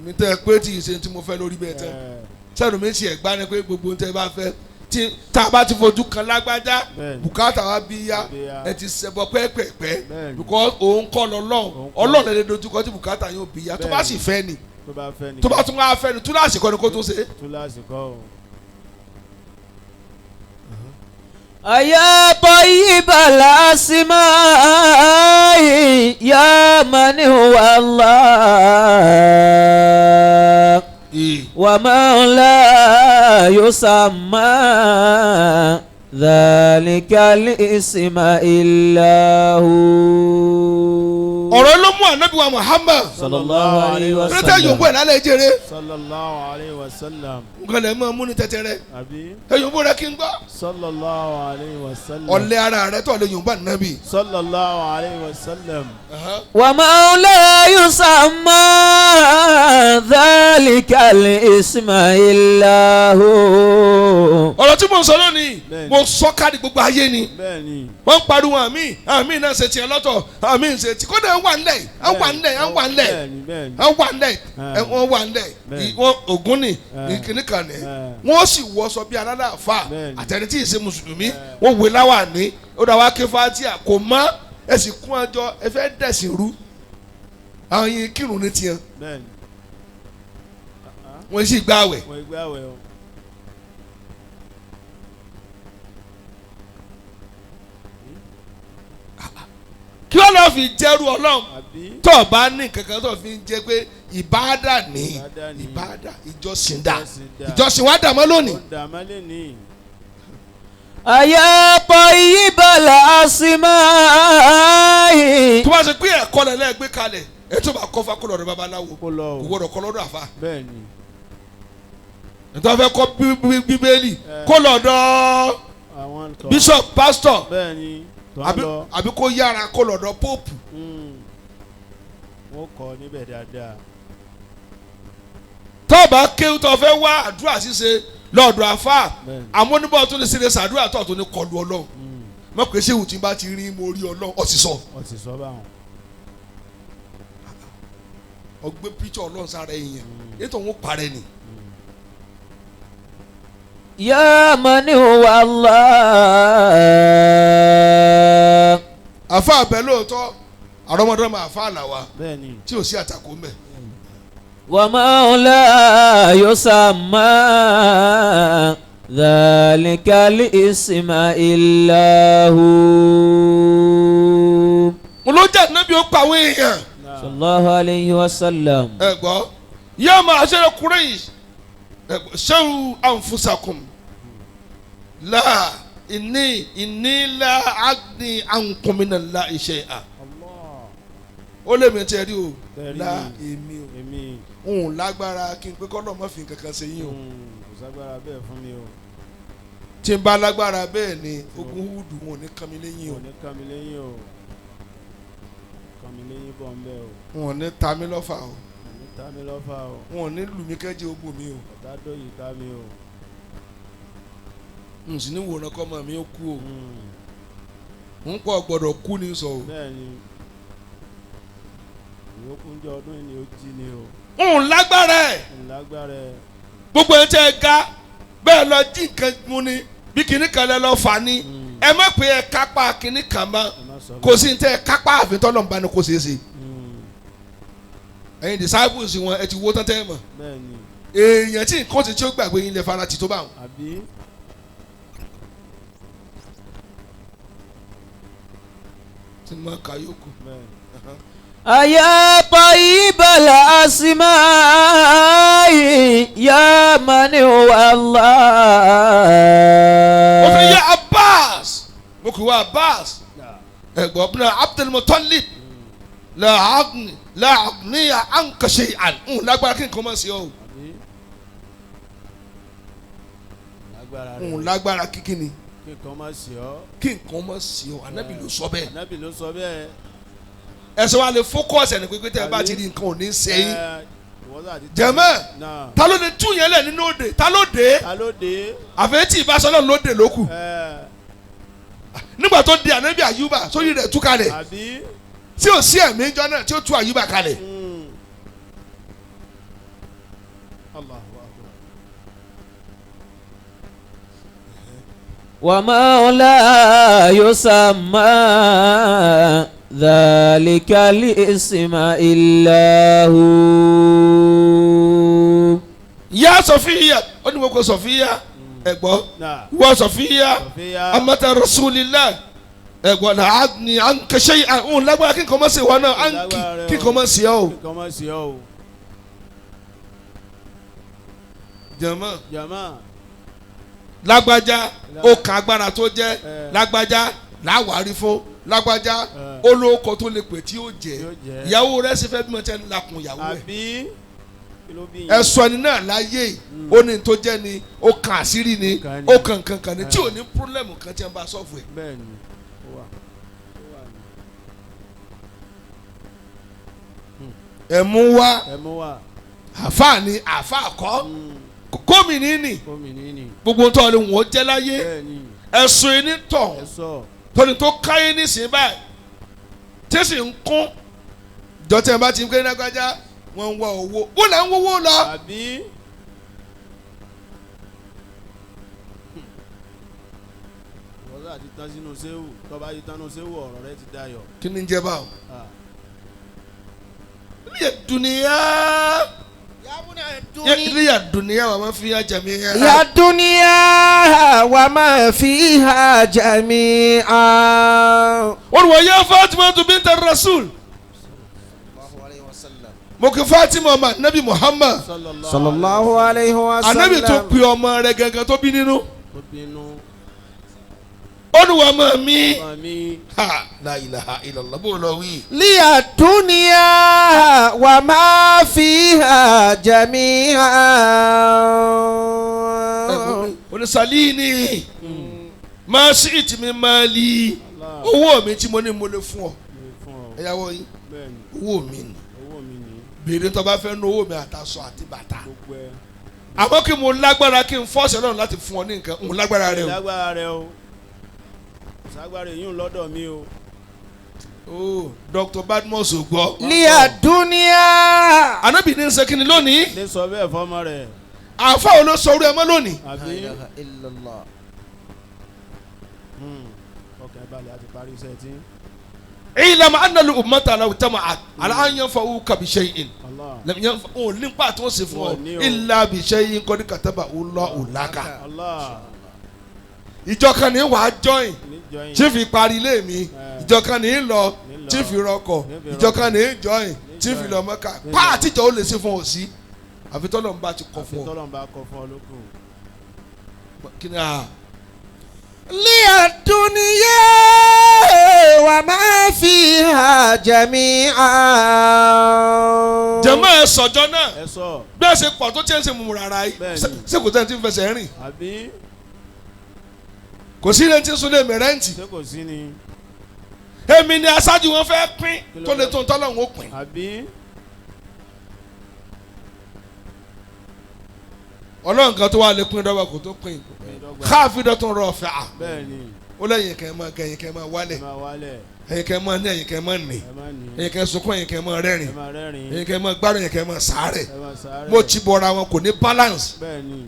Mi tẹ́ ẹ pé tí ìṣe tí mo fẹ́ lórí bẹ́ẹ̀ tán sẹ́nu mi ti ẹ̀gbá ni pé gbogbo ohun tẹ́ ẹ bá fẹ́ tí tá a bá ti fojú kan lágbájá bùkátà wa bí ya ẹ ti ṣẹbọ pẹ́ẹ́pẹ́ẹ́pẹ́ because òun kọ́ lọ́lọ́run Ọlọ́run lè dojú kọ tí bùkátà yóò bí ya tó bá sì fẹ́ ni tó bá tún wá fẹ́ ni túláàsì kọ́ ni kó tún ṣe. Aya tayyibal asma'i ya man huwa Allah wa man la yusamma dhalikal isma illa hu. Ọ̀rọ̀ ló mú Ànábì wa Muhammad sallallahu alayhi wa sallam. Rẹ́tẹ̀ yòókù ẹ̀ lálẹ́ jèrè. Sallallahu alayhi wa sallam. Nǹkan lè mọ múni tẹ́tẹ́rẹ́. Ẹ̀yìnbó rẹ kí n gbọ́. Sallallahu alayhi wa sallam. Ọ̀lẹ́ ara rẹ tọ̀ lè yòǹbá nàbì. Sallallahu alayhi wa sallam. Wa ma la yusamma dhalikal isma illa hu. Ọ̀rọ̀ tí mo ń sọ lónìí mo sọ káàdì gbogbo ayé ni. Wọ́n ń pariwo àmì àmì náà ṣe tiẹ̀ lọ́tọ̀ àmì ń ṣe tí kódà wà ńlẹ̀ àwọn wà ńlẹ̀ àwọn wà ńlẹ̀ Bẹ́ẹ̀ni bẹ́ẹ̀ni. àwọn wà ńlẹ̀ Eh. wọ́n wà ńlẹ̀ Bẹ́ẹ̀ni. wọ́n Ògún ni Eh. ìkíní kan ní Eh. wọ́n sì wọṣọ bí alálàáfà Bẹ́ẹ̀ni. àtẹni tí ì ṣe mùsùlùmí wọ́n wé láwàní ó dà wá ké fatia kò mọ́ ẹ sì kún ọjọ́ ẹ fẹ́ dẹ̀sìn rú àwọn yìí kírun ní tiẹ̀ Bẹ́ẹ̀ni. wọ́n sì gbààwẹ̀ Wọ́n gbé àwẹ̀ o. kí wọ́n lọ́ọ́ fi jẹ́rú Ọlọ́run Àbí. tó o bá ní kankan tó o fi ń jẹ́ pé ìbáàdà ní Ìbádà ní. ìbáàdà ìjọsìn dà Ìjọsìn dà. ìjọsìn wa dà mọ́ lónìí. Ó dà má lè ní. أيا طيب الأسماء tó bá ṣe pé ẹ̀kọ́ lẹ̀ lẹ́ẹ̀gbẹ́ kalẹ̀ ẹ̀ tó bá kọ́ fa kó lọ́dọ̀ babaláwo Kó lọ kò o. gbọ́dọ̀ kọ́ lọ́dọ̀ àfa Bẹ́ẹ̀ni. nítorí wọ́n fẹ́ kọ́ bíbélì Eh. kó lọ́dọ̀ Àwọn kan. bishop pastor Bẹ́ẹ̀ni. Tó àbí ń lọ. àbí kó yára kó lọ́dọ̀ pope Wọ́n kọ́ níbẹ̀ dáadáa. tó bá kéwú tó fẹ́ wá àdúrà ṣíṣe lọ́dọ̀ àfa Bẹ́ẹ̀ni. àwọn oníbọ̀ tó lè ṣe lè ṣàdúrà tó tó ní kọlu Ọlọ́run mọ̀ pé ṣé ìwùtí bá ti rí mo rí Ọlọ́run ó sì sọ Wọ́n ti sọ báwọn. ọgbẹ́ píṣọ̀ Ọlọ́run sára èèyàn ètò òun parẹ́ ni. يا من هو الله àfa àbẹ lóòótọ́ àrọ́mọdọ́mọ àfa àlàwà Bẹ́ẹ̀ni. tí ò sí àtakò mẹ́. وما لا يسمى ذلك الاسم إلا هو mo ló jẹ́ ànábì ó pa àwọn èèyàn. صلى الله عليه وسلم ẹ gbọ́ yá máa ṣe Quraysh ẹ gbọ́ ṣẹ́rù anfusakum la inni inni la agni ankum minallahi shay'a. Allah. ó lè mi tẹ́ rí o Tẹ́ rí la mi. èmi o Èmi. òun lágbára kí n pé kọ́lọ́ mọ́ fi nǹkan kan ṣe yín o Kò ságbára bẹ́ẹ̀ fún mi o. tí n bá lágbára bẹ́ẹ̀ ni ogun húdù wọn ò ní kàn mí lẹ́yìn o Kò ní kàn mí lẹ́yìn o. Kàn mí lẹ́yìn bọ̀ ń bẹ́ o. wọn ò ní ta mí lọ́fà o Kò ní ta mí lọ́fà o. wọn ò ní lù mí kẹ́jẹ́ ó bò mí o Ọ̀tá dóyìí ká mi o. n sì ní wòran kọ́ ọmọ mi ó kú o n pọ̀ gbọ́dọ̀ kú ní sọ o. Bẹ́ẹ̀ni. Ìyókù ń jẹ ọdún yìí ni ó jí ni o. n lágbára ẹ̀ Ńlágbára ẹ̀. gbogbo ẹ̀ tẹ́ ẹ ga bẹ́ẹ̀ lọ jí nǹkan mu ni bí kinní kan lẹ lọ fà ni ẹ má pé ẹ kápá kinní kan mọ́ Ẹ má sọ kò sí ní tẹ́ ẹ kápá àfi tọ́lọ̀ ń bá ní kó ṣeé ṣe Mm. ẹ̀yin disciples wọn ẹ ti wó tán tẹ́ ẹ mọ̀ Bẹ́ẹ̀ni. èèyàn tí nǹkan ti tí ó gbàgbé yín lẹ fara tì tó bá wọn. Àbí. tí mo kà yókù. Bẹ́ẹ̀ni. أيا طيب الأسماء يا من هو الله ó fi yẹ Abbas mo kì í wá Abbas ẹ̀gbọ́n bí náà Abdul Muttalib làágni làágni ànkà ṣe àn ń lágbára kí nǹkan má ṣe ọ́ Àbí. Lágbára o rẹ̀. ń lágbára kíkí ni Kí nǹkan má ṣe ọ́. kí nǹkan má ṣe ọ́ Ànábì ló sọ bẹ́ẹ̀ Ànábì ló sọ bẹ́ẹ̀. ẹsẹ̀ wa lè fókọ̀sì ẹni pé tẹ́ ẹ bá ti rí nǹkan ò ní ṣe yín Ẹ, ìwọ sáà ti tẹ̀. Jẹ̀mọ́ Náà. ta ló lè tún yẹn lẹ̀ nínú òde ta ló dé Ta ló dé? àfẹ́ tí ìbáṣọ náà ló dé lókù Ẹ, nígbà tó di Ànábì Àyùbá sórí rẹ̀ tú kalẹ̀ àbí. tí ò sí ẹ̀mí jọ náà tí ó tú Àyùbá kalẹ̀ Allahu akbar. وما لا يسمى ذلك الاسم إلا هو yá Sọfíyà ó ní mo kọ Sọfíyà ẹ̀gbọ́n Náà. wọ́n Sọfíyà Sọfíyà. amata Rasulillah ẹ̀gbọ́n náà á ní à ń kẹsẹ́ òun lágbára kí nǹkan má ṣe wọn náà à ń kí kí nǹkan má ṣe ọ́ o. Kí nǹkan má ṣe ọ́ o. Jàmá Jàmá. lágbájá ó kan agbára tó jẹ́ Eh. lágbájá láwárí fún lágbájá Eh. olóko tó lè pè tí ó jẹ́ Tí ó jẹ́. ìyàwó rẹ̀ sì fẹ́ bímọ tẹ́ ń lakùn ìyàwó ẹ̀ Àbí. Kí ló bí yín? ẹ̀sọ́ ẹni náà láyé ó ní tó jẹ́ ni ó kan àṣírí ni Kan ni. ó kan nǹkan kan ni tí ò ní pírọ́lẹ́mù kan tí wọ́n bá sọ́ọ̀fù ẹ̀. Bẹ́ẹ̀ni. Ó wà. Ó wà ní. ẹ̀ mú wá Ẹ mú wá. àáfàá ni àáfàá kọ́ gómìnì ni Gómìnì ni. gbogbo tó lè wọ́n jẹ́ láyé Bẹ́ẹ̀ni. ẹ̀sùn ẹni tọ̀ Ẹ sọ. tóni tó káyé nísìnyí báyìí tí sì ń kún Ìjọ tí wọn bá ti ń pé lágbájá wọn ń wá owó wọ́n là ń wówó lọ. Àbí. Wọ́n sá ti tán sínú séwù tọ́ba ti tán sínú séwù ọ̀rọ̀ rẹ ti dayọ̀. Kí ni ń jẹ́ báwọn. Ah. Ilé dùnìyà ilé dùnìyà wà máa fi yá jàmí yá. يا الدنيا وما فيها جميعا Olùwọ̀ yẹ Fatima tu binta Rasul. Mo kí Fatima ọmọ Anabi Muhammad. صلى الله عليه Anabi tó وسلم pe ọmọ rẹ̀ gangan tó bí nínú. Tó bínú. Olùwọ̀ ọmọ mi. Ọmọ mi. Ha la ilaha illallah bó lọ wí. لي الدنيا وما فيها جميعا Onísàlíìní máa sí ìtìmí máa lì Allah. owó mi tí mo ní mo lè fún ọ. Mi fún ọ. Ẹ̀yàwó yín Bẹ́ẹ̀ni owó mi ni. owó mi ní Béèrè tó bá fẹ́ nu owó mi àtàṣọ àti bàtà. gbogbo ẹ. Àmọ́ kí mo lágbára kí n fọ́ọ̀sì Ọlọ́run láti fún ọ ní nǹkan n ò lágbára rẹ o. Lágbára rẹ o. Ságbára èyí ń lọ́dọ̀ mi o. Oh, Dr. Badmus ò gbọ́. لي الدنيا Ànábì ní sẹ́kìnì lónìí. Lè sọ bẹ́ẹ̀ fọmọ rẹ̀. Àáfà wo ló sọ orí ẹ mọ́ lónìí. Àbí. إلا الله Ọkàn balẹ̀ àti parí iṣẹ́ tí. Ìlànà ànàlù ummata law tama'at ala an yanfa'uka bi shay'in. Allah. Lam yanfa'u nípa tí wọ́n ṣe fún ọ Wọ́n ní o. illa bi shay'in qad katabahu Allahu laka. Allah. Ìjọ kan ní wàá join Níjọ yín. tí fi parí ilé mi. Ìjọ kan ní lọ Ní lọ. tí fi rọkọ̀. Ní fi Ìjọ kan ní join Ní tí fi join. lọ Mẹ́kà. Ní Pa lọ. àtijọ́ ó lè ṣe fún ọ sí. Àfi tọ́lọ̀ ń bá ti kọ Àfi fún ọ. tọ́lọ̀ ń bá kọ fún ọ lókun. Kí ni a. لي الدنيا وما فيها جميعا Jẹ̀mọ́ ẹ sọ̀jọ́ náà. Ẹ sọ. Bí ẹ ṣe pọ̀ tó tiẹ̀ ń ṣe mùmù rárá yìí. Bẹ́ẹ̀ni. Ṣé kò tẹ́ ẹ ti ń fẹsẹ̀ rìn? Àbí. Kò sí ilé tí ń sunlé mi rẹ́ǹtì. Ṣé kò sí ni? Èmi ni aṣáájú wọn fẹ́ pín tó lè tó ń tọ́lọ́hún ó pín. Àbí. Ọlọ́run kan tó wà lè pín dọ́gba kò tó pín. Dọ́gba. Káàfin dọ́tún rọ ọ̀fẹ́ à. Bẹ́ẹ̀ni. Ó lẹ́yìn kẹ́ máa kẹ́yìn kẹ́ máa Ẹ wálẹ̀. máa wálẹ̀. Ẹ̀yìn kẹ́ máa ní ẹ̀yìn kẹ́ máa nì. Ẹ máa ní. Ẹ̀yìn kẹ́ sunkún ẹ̀yìn kẹ́ máa rẹ́rìn. Ẹ máa rẹ́rìn. Ẹ̀yìn kẹ́ máa gbádùn ẹ̀yìn kẹ́ máa sàárẹ̀. Ẹ máa sáré. Mo ti bọ̀ra wọn kò ní balance. Bẹ́ẹ̀ni.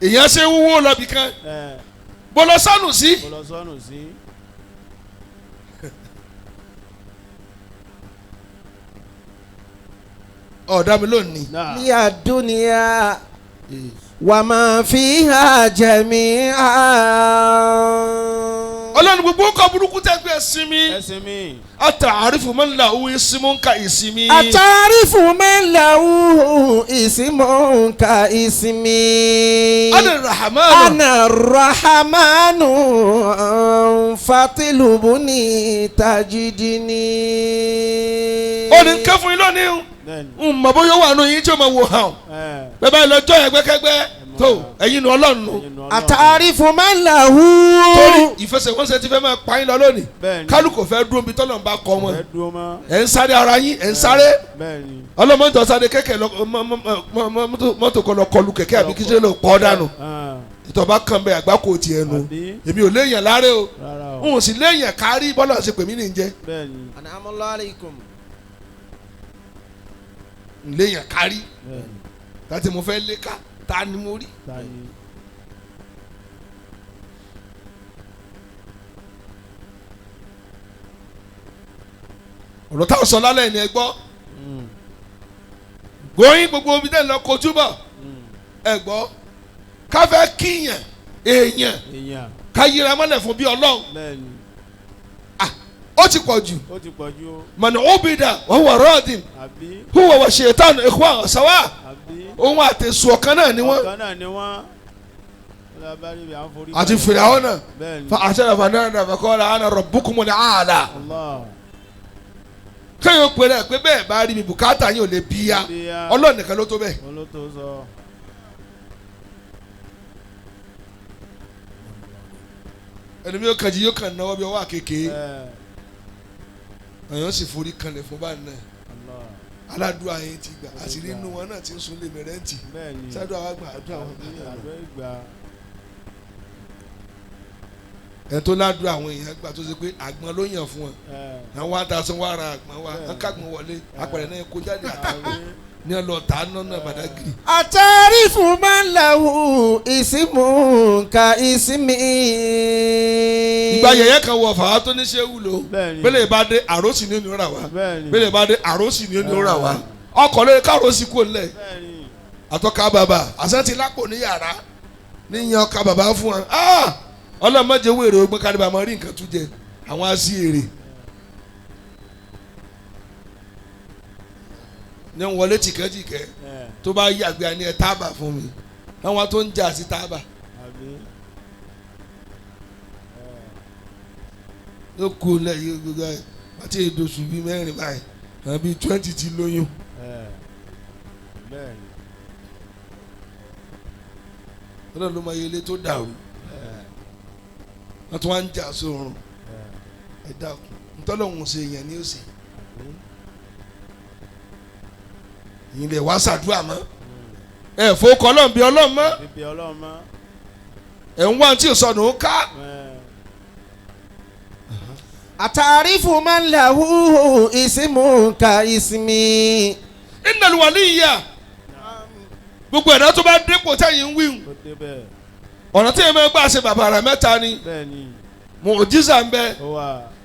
Èèyàn ṣe wúwo lọ́bì kan. Ẹ Bó lọ sánù sí. mo lọ sọ́nù sí. Ọ̀dà mi lónìí. Náà. لي الدنيا وما فيها جميعا Ọlọ́run gbogbo kọ́ burúkú tẹ́ pé ẹ̀sìn mi. Ẹ sinmi. Àtàrífù máa ń la owó ìsinmi ń ka ìsinmi. أتعرف من له اسم كاسمي Ana Rahman. أنا الرحمن فاطلبني تجدني Ó ní ké fún yín lónìí o. Bẹ́ẹ̀ni. N mọ̀ bóyá ó wà nù yín tí ó máa wò hàn. Ẹ. Bẹ́ẹ̀ báyìí lọ́jọ́ ẹgbẹ́kẹ́gbẹ́ tó ẹ̀yin nu Ọlọ́run nù. Ẹ̀yin nu Ọlọ́run. أتعرف من له Torí ìfẹsẹ̀wọnsẹ̀ ti fẹ́ máa pa yín lọ lónìí. Bẹ́ẹ̀ni. Kálukú fẹ́ dúró bí tọ́lọ̀ ń bá kọ wọn. Ẹ dúró mọ́. Ẹ̀ ń sáré ara yín, ẹ̀ ń sáré. Bẹ́ẹ̀ni. Ọlọ́mọ tó sáré kẹ̀kẹ́ lọ mọ́tò kọ lọ kọlu kẹ̀kẹ́ àbí kíṣe lọ pọ̀ dànù. Ah, Ìtọ̀ba kan bẹ àgbákò tiẹ̀ nu. Àbí. Èmi ò léèyàn láré o. Rárá N o. ò sì léèyàn kárí bọ́lá ṣe pè mí ní jẹ́. Bẹ́ẹ̀ni. أنعم الله عليكم N léèyàn kárí. Bẹ́ẹ̀ni. Tàtí mo fẹ́ lé ká ta ni mo rí. Ta ni? Ọ̀rọ̀ táwọn sọ lálẹ́ ni ẹ gbọ́. Goyin gbogbo omi tẹ́ lọ kojú bọ̀ ẹ gbọ́. Ká fẹ́ kíyàn èèyàn Èèyàn. ká yíra mọ́lẹ̀ fún bí Ọlọ́run. Bẹ́ẹ̀ni. Ah, ó ti pọ̀ jù. Ó ti pọ̀ jù o. Mọ̀nà óbìdà wọ́n wà rọ́ọ̀dìn Àbí. huwa wa ṣètàn ikhwan sawa. Àbí. Òun àtẹ̀sù ọ̀kan náà ni wọ́n. Ọ̀kan náà ni wọ́n. Wọ́n lọ bá rí ibi à ń forí. Àti Fìràwọ́n náà. Bẹ́ẹ̀ni. Fa àṣẹ àfààní àfàkọ́lá àná rabbukumul aala. Allah. Kéèyàn pè rẹ̀ pé bẹ́ẹ̀ bá rí mi bùkátà yín ò lè bí ya. Bí ya. Ọlọ́run nìkan ló tó bẹ́ẹ̀. Òun ló tó sọ. Ẹlòmíì yóò kàn jí yóò kàn náwó bí ọwọ́ àkekèé. Ẹ. Èèyàn sì forí kanlẹ̀ fún báyìí náà. Allah. Aládùúgbò ayé ti gbà àṣírí inú wọn náà ti ń sunlé mi rẹ́ǹtì. Bẹ́ẹ̀ni. Sádùn àwọn àgbà àdúrà wọn Àbí gbà. àdó ìgbà. Ẹ̀ tó ládùn àwọn èèyàn gbà tó ṣe pé àgbọn ló yàn fún wọn. Àwọn wa ta sọ wa ra àgbọn wa wọn kágbọn wọlé apẹ̀rẹ̀ náà kó jáde àtàwọn ní ọ lọ tà nọ́nà Badagry. Àtàrífù máa ń lahu ìsímù ka ìsímì. Ìgbà yẹ̀yẹ́ kan wọ fàá tó ní ṣé wúlò. Bẹ́ẹ̀ni. Bẹ́lẹ̀ bá dé àrósì ní òní rà wá. Bẹ́ẹ̀ni. Bẹ́lẹ̀ bá dé àrósì ní òní rà wá. Ọkọ̀ lóye kárọ̀sì kò lẹ̀. Bẹ́ẹ̀ni. Àtọ́ka bàbà àṣẹ ti lápò ní yàrá níyan ọkà bàbá fún wa. Ọlọ́mọdé wèrè ogbó kárìbà máa rí nǹkan tún jẹ àwọn á sí èrè. Ní wọlé tìkẹ́tìkẹ́ tó bá yàgbé àní ẹ tábà fún mi àwọn tó ń jà sí tábà ló kú lẹ́yìn gbogbo ẹ̀ àti èdòsù bíi mẹ́rin báyìí àwọn bíi 20 ti lóyún. Ọlọ́run ló máa yẹ ilé tó dàrú wọ́n tún wá ń jà sórun ẹ dákun ntọ́lọ́hún ṣe èèyàn ní òsè ìyìn lè wá ṣàdúrà mọ́ ẹ fowókọ ọlọ́run bí ọlọ́run mọ́ ẹ̀ ń wá tí ìsọnù ń ká. Àtàrífù máa ń lahu ìsímù ka ìsímì. Innal waliyya gbogbo ẹ̀dá tó bá dépò tẹ̀yìn ń wíwù ọ̀nà tí èèyàn gbà ṣe bàbàrà mẹ́ta ni mùjísà ń bẹ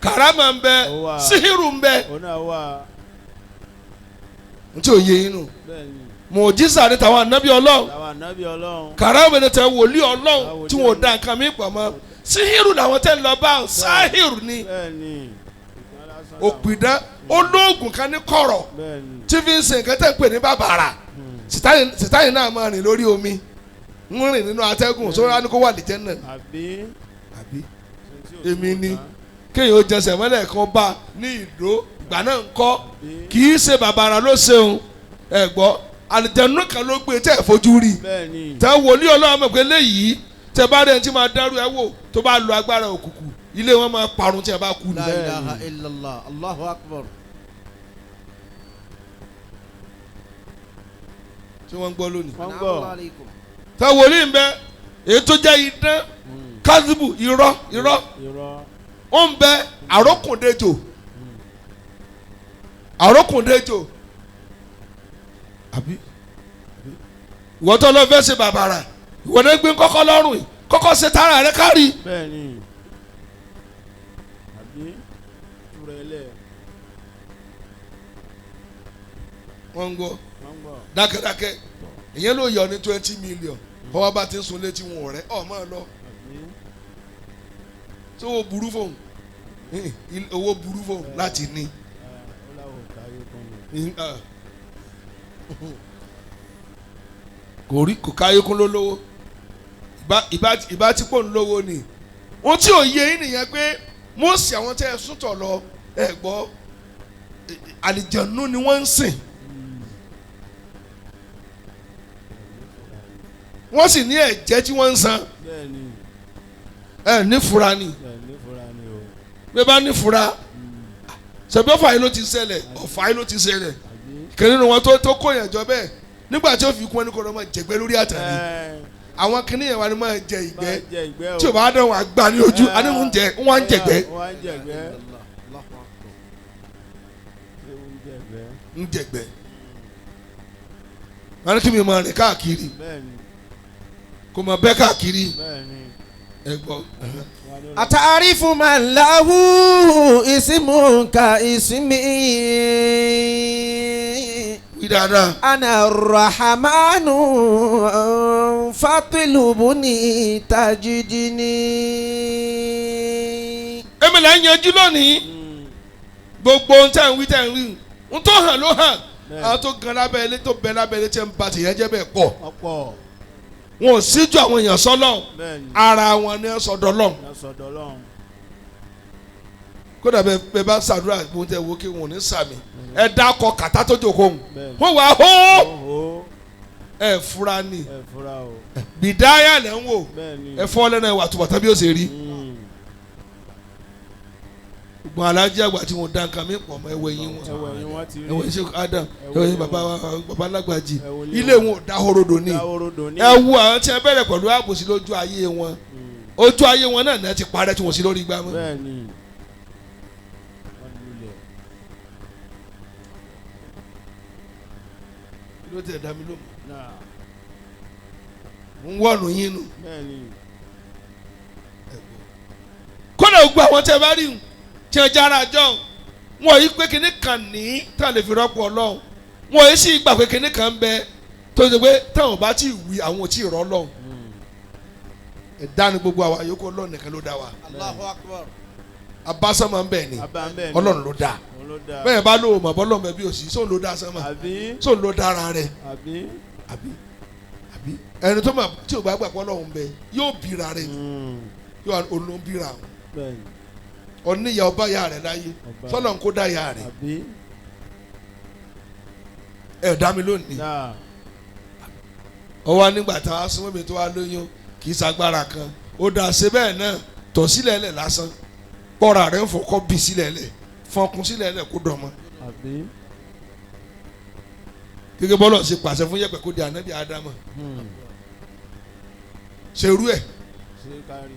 kàrámà ń bẹ síhìrù ń bẹ ntí ò yé inú mùjísà ni tàwọn ànábì ọlọ́run kàrámà ni tàwọn wòlíì ọlọ́run tí wọn ò da nǹkan mi pọ̀ mọ́ síhìrù làwọn tẹ́ ń lọ bá sáhìrù ni òpìdán olóògùn kan ní kọ̀rọ̀ tí fi ń ṣe nǹkan tẹ́ ń pè ní bàbàrà sìtáyì náà máa rìn lórí omi ń rìn nínú atẹ́gùn sórí á ní kó wà lè jẹ́ náà àbí èmi ni kéèyàn ó jẹsẹ̀ mọ́lẹ̀ kan bá ní ìdó ìgbà náà ń kọ́ kì í ṣe bàbàrà ló ṣeun ẹ gbọ́ àlùjànnú kan ló gbé tẹ́ ẹ̀ fojú rí tẹ́ wòlíì ọlọ́run mọ̀ pé léyìí tẹ́ bá rẹ̀ ń tí máa dárú ẹ wò tó bá lo agbára òkùnkùn ilé wọn máa parun tí ẹ bá kú ni. La ilaha illallah Allahu akbar. Tí wọ́n ń gbọ́ lónìí. Wọ́n ń gbọ́. Tẹ́ wòlíì ń bẹ èyí tó jẹ́ idán kazibu irọ́ irọ́ ó ń bẹ àrókùndéjò àrókùndéjò àbí ìwọ tó lọ fẹ́ ṣe bàbàrà ìwọ náà gbé kọ́kọ́ lọ́rùn yìí kọ́kọ́ ṣe tara rẹ kárí. Bẹ́ẹ̀ni àbí túrẹ́lẹ̀. Wọ́n ń gbọ́ dákẹ́dákẹ́ ìyẹn ló yọ ní 20 million bọ́wọ́ bá ti ń sun létí wọn rẹ̀ ọ̀ máa lọ. Ṣé owó burú fóun owó burú fóun láti ní. Kò rí kò káyé kún ló lówó ìbá tí pò ń lówó ni. Ohun tí ò yé yín nìyẹn pé Mósè àwọn tẹ́ ẹ súntọ̀ lọ ẹ gbọ́ àlìjẹ̀nú ni wọ́n ń sìn. Wọ́n sì ní ẹ̀jẹ̀ tí wọ́n ń san. Ẹ ní fura ni bí bá ní fura ṣebí ọ̀fà yìí ló ti ṣẹlẹ̀ ọ̀fà yìí ló ti ṣẹlẹ̀ kí nínú wọn tó kó yẹn jọ bẹ́ẹ̀ nígbà tí ó fi kún ẹni kó lọ́ máa jẹ̀gbẹ́ lórí àtàrí àwọn kìnìún yẹn wà ní máa jẹ ìgbẹ́ tí o bá dán wọn àgbà ní ojú àní wọn jẹ wọn ń jẹ̀gbẹ́ ń jẹ̀gbẹ́ wọn ní kí mi máa rìn káàkiri kò máa bẹ́ káàkiri ẹ gbọ́. Àtàrífù máa ń lahu ìsímù ka ìsímì. Wí dáadáa. Ana rahamanu fatilubuni tajidini. Èmi là ń yanjú lónìí gbogbo ohun tẹ́ ń wí tẹ́ ń wí ohun tó hàn ló hàn àwọn tó gan lábẹ́ ilé tó bẹ lábẹ́ ilé tẹ́ ń ba tìyẹn jẹ́ bẹ́ẹ̀ pọ̀ wọn ò síjú àwọn èèyàn sọ́lọ̀ ara wọn ni sọ́dọ̀ lọ́n kódà bẹ́ẹ̀ bá ṣàdúrà bó ń tẹ wo kí wọn ò ní sàmì ẹ dákọ kàtá tó jòkó òun wọn wà hó ẹ fura ni bìdáyà lẹ́ ń wò ẹ fọ́ lẹ́nu ẹ wà tùbọ̀ tàbí ó ṣe rí gbọ́n alájí àgbà tí wọ́n dá nǹkan mi pọ̀ mọ́ ẹwẹ́ yín wọn ẹwẹ́ ṣe Adam ẹwẹ́ yín bàbá bàbá lágbàjì ilé wọn ò dáhorodo ní ẹ wo àwọn tí ẹ bẹ̀rẹ̀ pẹ̀lú àbòsí lójú ayé wọn Ojú ayé wọn náà náà ti parẹ́ tí wọ́n sí lórí igbá mọ́. Bẹ́ẹ̀ni. Wọ́n lulẹ̀. Kí ló tẹ̀ dá mi lóhùn? Náà. Mo ń wọ̀nù yín nù. Bẹ́ẹ̀ni. Kódà gbogbo àwọn tẹ́ bá rí un tí wọ́n jára jọ wọn yìí pé kinní kan ní táwọn lè fi rọ́pò Ọlọ́run, wọn yìí sì gbà pé kinní kan ń bẹ tó ṣe pé táwọn bá ti wí àwọn ò tí ì rọ́ Ọlọ́run. Ẹ̀dá ni gbogbo àwa yòókù, Ọlọ́run nìkan ló dá wa. Allahu Akbar. Abásánmọ̀ ń bẹ̀ ni. Abá ń bẹ̀ ni. Ọlọ́run ló dá. Òun ló dá. Bẹ́ẹ̀ bá lóò mọ̀ bọ́lọ́mọ bí òsì sóun ló dá sánmọ̀, Àbí. sóun ló dá ara rẹ̀. Àbí. Àbí àbí ẹni tó mọ̀ tí ò bá gbà pé Ọlọ́run bẹ yóò bira rẹ̀, yóò olóń bira o. Bẹ́ẹ̀ni. Ọ̀níyà ọba ya rẹ̀ láyé. Ọba. Sọlọ ń kó dá ya rẹ̀. Àbí. Ẹ̀ dá mi lónìí. Náà. Ọwọ́ nígbà tá a súnmọ́ mi tó wá lóyún kì í sagbára kan ó dá ṣe bẹ́ẹ̀ náà tọ̀ sílẹ̀ lẹ̀ lásán pọ́ra rẹ̀ ń fọkọ́ bì sílẹ̀ lẹ̀ fọkùn sílẹ̀ lẹ̀ kó dọ̀mọ́. Àbí. Gẹ́gẹ́ bọ́lọ̀ ṣe pàṣẹ fún yẹ̀pẹ̀ kó di ànábì ádámà ṣerú ẹ̀. Ṣé kárí.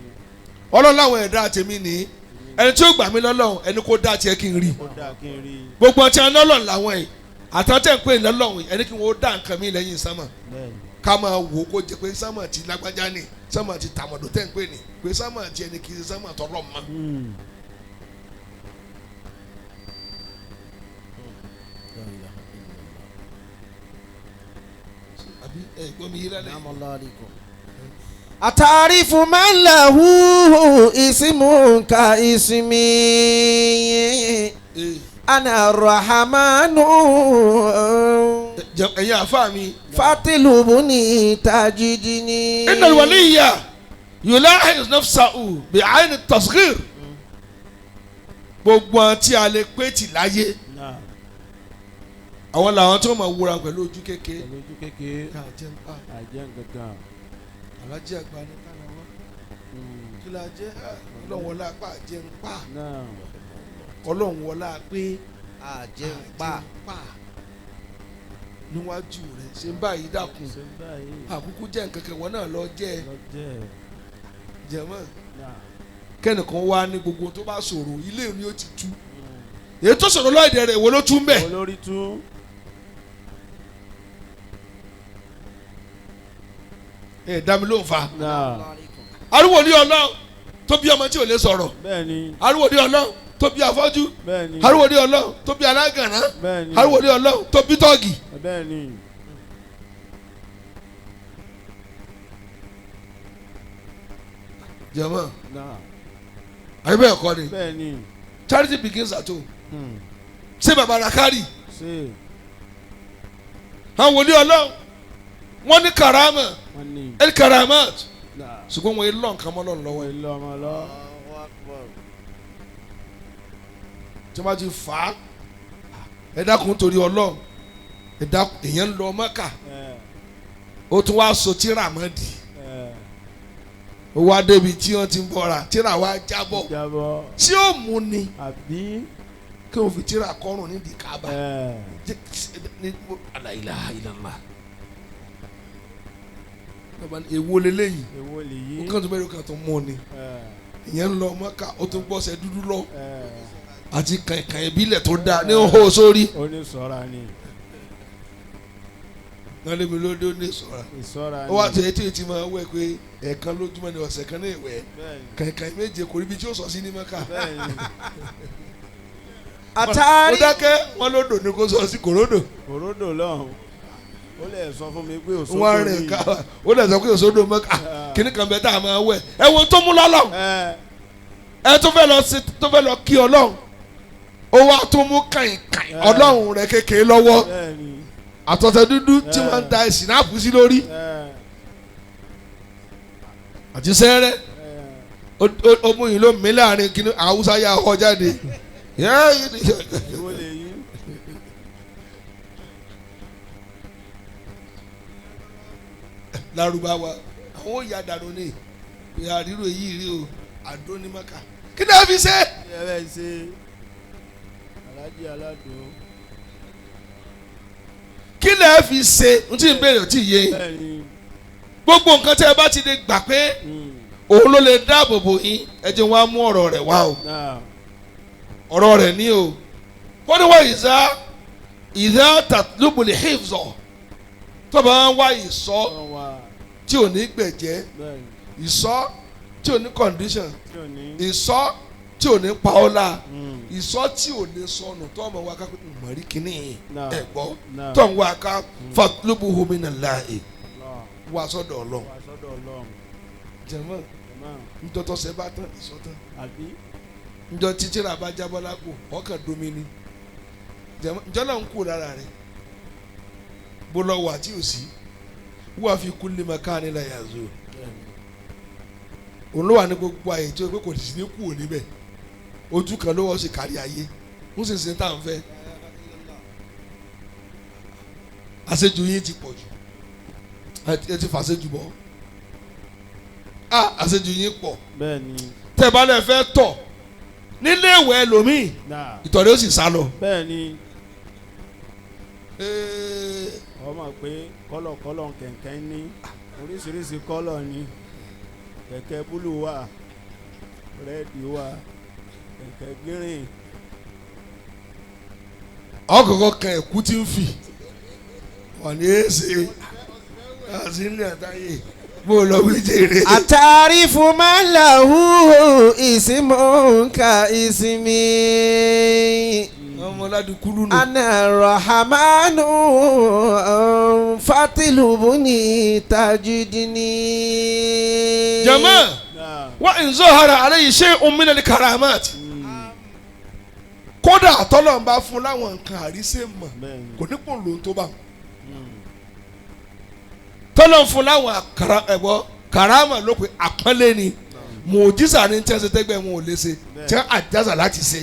Ọlọ́run láwọn ẹ̀dá tèmi ní ẹni tí ó gbà mí lọ́lọ́run ẹni kó dá tiẹ̀ kí n rí. Ó dá kí n rí. Gbogbo ọtí ọlọ́run làwọn ẹ̀ àtàtẹ̀ ń pè lọ́lọ́run ẹni kí wọ́n dá nǹkan mi lẹ́yìn sánmà. Bẹ́ẹ̀ni. Ká máa wò ó kó jẹ pé sánmà ti lágbájá ni sánmà ti tàmọ̀dò tẹ́ ń pè ní pé sánmà ti ẹni kì í ṣe sánmà tọ́lọ́ mọ́. Àbí ẹ gbọ́ mi yí lálẹ́ yìí. Àtàrífù máa ń lahu ismu ka ismi. Ee, Ana rahamanu. ẹ̀yin àfa mi. Fatilubuni tajidini. Innal waliyya yulahiz nafsahu bi'ayni tasghir. Gbogbo àwọn tí a lè pé tì láyé Náà. àwọn làwọn tó máa wúra pẹ̀lú ojú kékeré. Pẹ̀lú ojú kékeré. Ká jẹ́ ń pa Àjẹ́ nǹkankan. alájí àgbà ní kánà wá kí la jẹ́ Ọlọ́run wọlá pa jẹ́ ń pa. Náà. Ọlọ́run wọlá pé Àjẹpá. pa níwájú rẹ̀ ṣe ń báyìí dákun. Ṣé báyìí. Àkúkú jẹ́ nǹkan kan wọn náà lọ jẹ́ Lọ jẹ́. jẹ̀mọ́. Náà. Kẹ́nìkan wá ní gbogbo tó bá ṣòro ilé mi ó ti tú èyí tó ṣòro lọ́ọ̀dẹ̀ rẹ̀ wo ló tú ń bẹ̀. Olórí tún. Ẹ dá mi ló ń fa. Náà. Arúgbó ní Ọlọ́run tó bí ọmọ tí ò lè sọ̀rọ̀. Bẹ́ẹ̀ni. Arúgbó ní Ọlọ́run tó bí afọ́jú. Bẹ́ẹ̀ni. Arúgbó ní Ọlọ́run tó bí alágànná. Bẹ́ẹ̀ni. Arúgbó ní Ọlọ́run tó bí tọ́ọ̀gì. Bẹ́ẹ̀ni. Jẹ̀mọ́ Náà. àbí bẹ́ẹ̀ kọ́ ni Bẹ́ẹ̀ni. charity begins at home. Ṣé bàbá rakari Ṣé àwọn wòlíì Ọlọ́run wọ́n ní karama wọ́n ní. el karamat Náà. ṣùgbọ́n wọ́n lọ nǹkan mọ́ Ọlọ́run lọ́wọ́. Wọ́n ilé ọmọ lọ. Tí wọ́n bá ti fà á ẹ dákun torí Ọlọ́run ẹ dákun èèyàn ń lọ Mẹ́kà Ẹ ó tún wá so tíra mọ́ di ẹ. ó wá débi tí wọ́n ti ń bọ̀ra tíra wá jábọ̀ Jábọ̀. tí ó mú ni Àbí. kí wọ́n fi tíra kọ́rùn nídìí Káàbà. Ẹ. La ilaha illallah. Bàbá ní, èwo leléyìí? Èwo lèyí. Ó kàn tó bẹ́ẹ̀ kan tó mú ni Ẹ ìyẹn ń lọ Mẹ́kà ó tún gbọ́sẹ̀ dúdú lọ ẹ. àti kànkàn ìbílẹ̀ tó dáa ní hó sórí. Ó ní ṣọ́ra ni. Náà lébi lóde ó ní sọ̀ra Ìṣọ́ra ni. ó wá tẹ̀ etí etí máa wẹ̀ pé ẹ̀ẹ̀kan lójúmọ́ ni ọ̀sẹ̀ kan ní ìwẹ̀ Bẹ́ẹ̀ni. kànkàn méje kò ríbi tí ó sọ sí ní Mẹ́kà. Bẹ́ẹ̀ni. Ó Àtàrí. dákẹ́ wọn lódò ní kó sọ sí kòródò. Kòródò lọ́hùn. Ó lè sọ fún mi pé òṣogbo Wọ́n rìn ká ó lè sọ pé òṣòdò Mẹ́kà kíní kan bẹ́ẹ̀ tá a máa wẹ̀ ẹ̀wọ̀n tó mú lọ́lọ́ Ẹ. ẹ tó fẹ́ lọ sí tó fẹ́ lọ kí Ọlọ́run ó wá tó mú kàìnkàìn Ọlọ́run rẹ̀ kékeré lọ́wọ́ Bẹ́ẹ̀ni. àtọ̀tẹ̀ dúdú tí wọ́n ń da ìsìnáàpù sí lórí Ẹ. àti sẹ́rẹ́ Ẹ. ó mú yìí ló mí láàrin kí Haúsá yà ọ jáde. Èwo lèyí. Lárúbáwá àwọn ò yà dànù ní ìyá ríro èyí rí o àdó ní Mẹ́kà kí ni a fi ṣe. Ẹ bẹ́ẹ̀ ṣe. Alájí aládùn. Kí ni a fi ṣe n tí n béèrè ò tí ì yé Bẹ́ẹ̀ni. gbogbo nǹkan tí ẹ bá ti lè gbà pé Òun ló lè dáàbò bò yín. Ẹ jẹ́ wọ́n á mú ọ̀rọ̀ rẹ̀ wá o. Náà. Ọ̀rọ̀ rẹ̀ ní o. Wọ́n ní wọ́n ìzá tatlubul hifzọ tó bá ń wá ìsọ́ Wọ́n wà. tí ò ní gbẹ̀jẹ́, Bẹ́ẹ̀ ni. ìsọ́ tí ò ní condition, Tí ò ní. ìsọ́ tí ò ní pa ọ́ la, Mm. ìsọ́ tí ò lè sọnù tó ọmọ wa ká pé mọ̀rí kínní yìí Náà. ẹ̀ gbọ́ Náà. tó ń wá ká fatlubuhu minallahi Lọ. wá sọ́dọ̀ Ọlọ́run. Wà sọ́dọ̀ Ọlọ́run. Jẹ̀mọ́ Jẹ̀mọ́. njọ́ tọ́sẹ̀ bá tán ìsọ́ tán, Àbí. njọ́ títí rà bá jábọ́ lápò ọkàn domi ni. Jẹ̀mọ́ njọ́ náà ń kú lára rẹ̀ bó lọ wà tí ò sí wọ́n fi kulli makani la yazul. Òun ló wà ní gbogbo àyè tí o pé kò sì ní kú òní bẹ̀, ojú kan ló wọ́n sì kárí ayé ń sì sin tá à ń fẹ́. Àṣejù yín ti pọ̀ jù, ẹ ti fàṣejù bọ́ a, àṣejù yín pọ̀. Bẹ́ẹ̀ ni. Tẹ́ bá lẹ fẹ́ tọ̀ nílé ìwẹ̀ ẹlòmíì, Náà. ìtọ̀ rẹ̀ ó sì sá lọ. Bẹ́ẹ̀ ni. Ee, Wọ́n mọ̀ pé kọ́lọ̀kọ́lọ̀ kẹ̀kẹ́ ní oríṣiríṣi kọ́lọ̀ ni. Kẹ̀kẹ́ búlù wà, rẹ́ẹ̀dì wà, kẹ̀kẹ́ gírìn. Ọkọ̀ọ̀kọ̀ kan ẹ̀kú tí ń fì wọ́n ní èsè àti ní àtàyè bó lọ wí jèrè. أتعرف من له اسم كاسمي Ọmọ ládùúkúrú nù. أنا الرحمن فاطلبني تجدني. Jama Náà. wa in zahara alayhi shay'un min al-karamat, kódà tọ́lọ̀ ń bá fún láwọn nǹkan àrísé mọ̀, Bẹ́ẹ̀ ni. kò ní kò lóhun tó bá wọn. Tọ́lọ̀ ń fún láwọn àkàrà ẹ̀gbọ́ karama ló pe àpọ́nlé ni, mùjísà ni tí wọ́n ṣe tẹ́gbẹ́ wọn ò lè ṣe tí wọ́n àjàsà láti ṣe.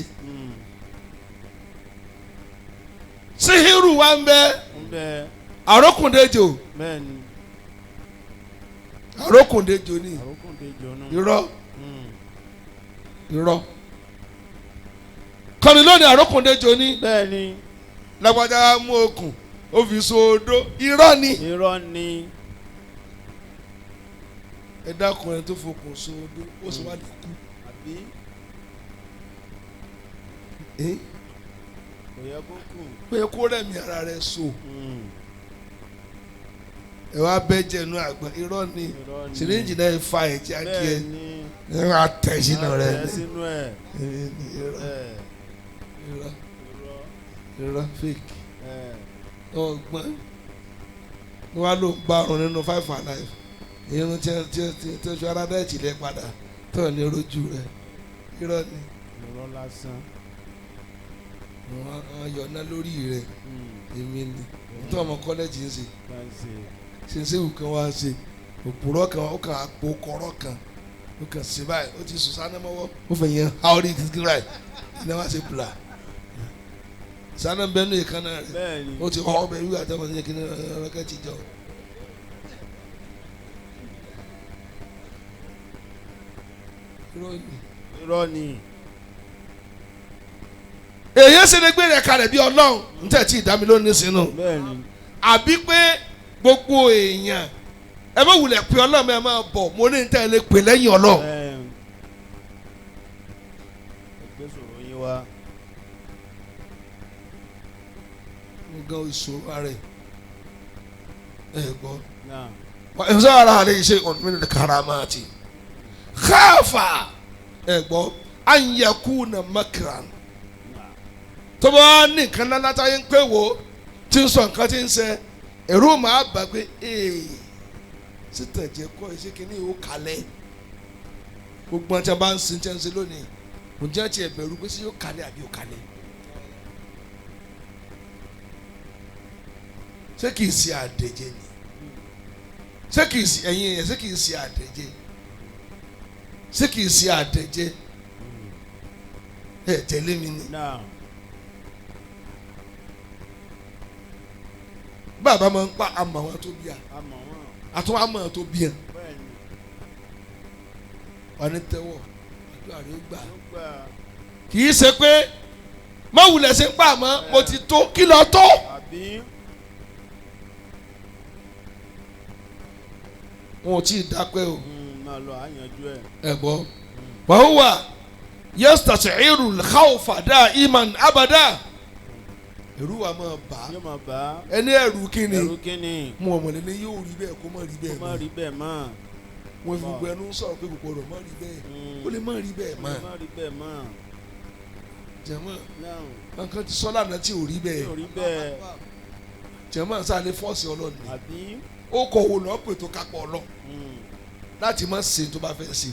Síhírù wa ń bẹ. Ń bẹ. Àrókùndéjò. Bẹ́ẹ̀ ni. Àrókùndéjò ni. Àrókùndéjò nù. Irọ́, irọ́ kọ́ni lónìí, àrókùndéjò ni. Bẹ́ẹ̀ ni. Lágbájá mú okùn ó fi so odó, irọ́ ni. Irọ́ ni. Ẹ dákun, ẹni tó fokùn so odó ó sì wá lè kú. Àbí. Eh? Kò yẹ kó kù. Pé kó rẹ̀mí ara rẹ̀ so ẹ wá bẹ́ jẹnu àgbọn, irọ́ ni. Irọ́ ni. Syringe náà fa ẹ̀jẹ̀ adìẹ. Bẹ́ẹ̀ ni. Ẹ wá tẹ̀ sínú rẹ̀. Tẹ̀ sínú ẹ̀. Irọ́. Ẹ̀. Irọ́. Irọ́. Irọ́ fake. Ẹ̀. Ọgbọ́n ni wàá ló ń gbárùn nínú five alive, irun tí tí tí tí tí ara dá ìtìlẹ̀ padà tó ní rojú rẹ̀, irọ́ ni. Irọ́ lásán. Wọ́n yọ ná lórí rẹ̀. Èmi ni nítorí ọmọ kọ́lẹ́jì ń ṣe. Bá ń ṣe. Ṣe kan wá ṣe òpùrọ́ kan, ó kàn àpò kọ́rọ́ kan, ó kàn ṣe báyìí, ó ti sùn sáná mọ́wọ́, ó fẹ̀ yẹn ha orí kíkí báyìí, iná wá ṣe bùlà sáná bẹ́ẹ̀ ní ìkànnà rẹ̀. Bẹ́ẹ̀ ni. Ó ti họ ọbẹ̀ wíwà tó wọ́n ti kí ní ọlọ́kẹ́ ti jọ. Irọ́ ni. Irọ́ ni. Èyí ṣe lè gbé rẹ̀ kalẹ̀ bí Ọlọ́run n tẹ̀ tí ìdámi lónìí sínú. Bẹ́ẹ̀ ni. Àbí pé gbogbo èèyàn ẹ má wulẹ̀ pé Ọlọ́run, ẹ máa bọ̀, mo ní tẹ́ ẹ lè pè lẹ́yìn Ọlọ́run. Ẹ̀. Ẹgbẹ́ sọ̀rọ̀ yín wá. Nǹkan ìṣòro ara ẹ ẹ gbọ́. Náà. Wa in zahara alayhi shay'un min al-karamati khafa, ẹ gbọ́, an yakuna makran. Tó bá ní nǹkan ńlá látàyè ń pè wò tí ń sọ nǹkan tí ń ṣe, èrò máa bà pé ee sítẹ̀jẹ̀ kọ́ ẹ ṣé kínní yóò kalẹ̀. Gbogbo ọ̀n tí a bá ń sin tí a ń ṣe lónìí, ǹjẹ́ ti ẹ̀ bẹ̀rù pé sí yóò kalẹ̀ àbí yóò kalẹ̀? Ṣé kìí ṣe àdẹ̀jẹ̀ ni? Ṣé kìí ṣe ẹ̀yin ẹ̀yẹ? Ṣé kìí ṣe àdẹ̀jẹ̀? Ṣé kìí ṣe àdẹ̀jẹ̀? Ẹ tẹ̀lé mi ni. Náà. Bàbá máa ń pa àmọ́ àwọn tó bí a. A mọ̀ wọ́n. Àtún àmọ́ àwọn tó bí a. Bẹ́ẹ̀ ni. Wà ní tẹ́wọ̀ àdúrà rẹ̀ ó gbà. Ó gbà. Kì í ṣe pé má wulẹ̀ ṣe ń pa àmọ́ mo ti tó kí lọ tó. Àbí. Wọn ò tí ì dápẹ́ o. Mm. Máa lọ àyànjú ẹ̀. Ẹ gbọ́ wàhùwà yastashiru al-khawfa da'iman abada ẹ̀rù wa máa bà á Yóò máa bá ẹni ẹ̀rù kíni ẹrú kíni. mo ọmọ lẹ́ni yóò rí bẹ́ẹ̀ kó má rí Kó bẹ́ẹ̀ má mọ́ rí bẹ́ẹ̀ mọ́. wọ́n fi gbogbo ẹnu sọ̀rọ̀ pé kòkòrò má rí bẹ́ẹ̀ ó lè má rí bẹ́ẹ̀ Ó mọ́ lè má rí bẹ́ẹ̀ mọ́. jẹ̀mọ́ Náà nǹkan ti sọ lánàá tí ò rí bẹ́ẹ̀ yóò rí bẹ́ẹ̀. jẹ̀mọ́ sáà lè fọ́ọ̀sì ọlọ́run ni Àbí. ó kọ̀ wò lọ́ọ́ pè tó kápọ̀ ọlọ́ láti má ṣe tó bá fẹ́ ṣe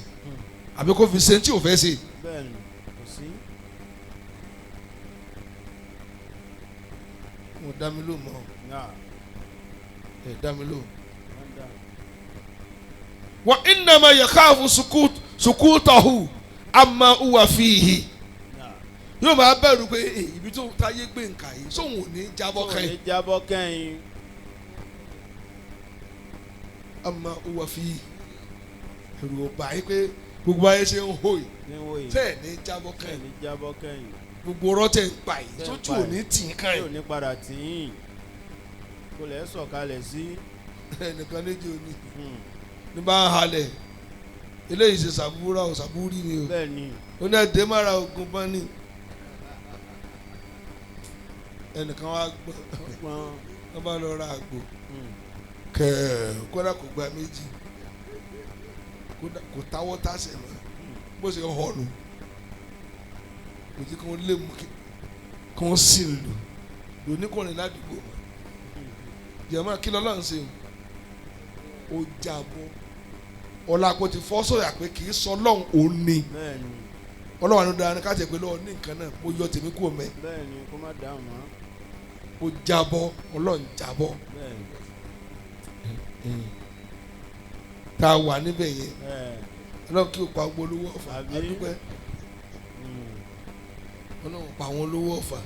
àbí kó fi ṣe tí ò fẹ́ ṣe. Bẹ́ẹ̀ ni kò sí. Mo dá mi lóhùn mọ́ Náà ẹ dá mi lóhùn. wọ́n dà. Wa innama yakhafu sukutahu amma huwa fihi Náà. yóò máa bẹ̀rù pé ibi tó táyé gbé nǹkan yìí sóun ò ní jábọ́ Tó ní kẹ́yìn jábọ́ kẹ́yìn. amma huwa fihi ẹ̀rù ò bà yín pé gbogbo ayé ṣe ń hó yìí Níwò yìí. tẹ́ ẹ̀ ní jábọ́ Tẹ́ kẹ́yìn ní jábọ́ kẹ́yìn. gbogbo ọ̀rọ̀ tẹ̀ ń pa yìí Tẹ́ ń sójú pa ò ní tì í Tí ò kẹ́yìn ní padà tì í. Kò lẹ́ sọ̀kalẹ̀ sí. ẹnìkan méjì ò ní ní bá ń halẹ̀ eléyìí ṣe sàbúrà ò sàbúrì ni o Bẹ́ẹ̀ ni. ó ní ẹ̀dẹ́ mára ogun bá ní ẹnìkan wá gbọ́ Pọ́n. wọ́n bá lọ ra àgbò kẹ̀ẹ́ kódà kò gba méjì kódà kò táwọ́ tásẹ̀ mọ́ bó ṣe họnù kò jí kí wọ́n lé mú kí wọ́n sì lù lóníkùnrin ládùúgbò mọ́ jẹ̀mọ́ kí lọ́lọ́run ṣe o ó jábọ́ ọlá kò ti fọ́ sọ̀yà pé kì í sọ lọ́hùn òun ni Bẹ́ẹ̀ ni. ọlọ́run àná dára ní ká tẹ̀ pé lọ́wọ́ ní nǹkan náà mo yọ tèmi kúrò mẹ́ Bẹ́ẹ̀ ni kó má dáhùn mọ́. ó jábọ́ ọlọ́run jábọ́ Bẹ́ẹ̀ ni. tá a wà níbẹ̀ yẹn Ẹ̀. ọlọ́run kí o pa gbogbo olówó ọ̀fà Àbí? adúpẹ́ ọlọ́run pa àwọn olówó ọ̀fà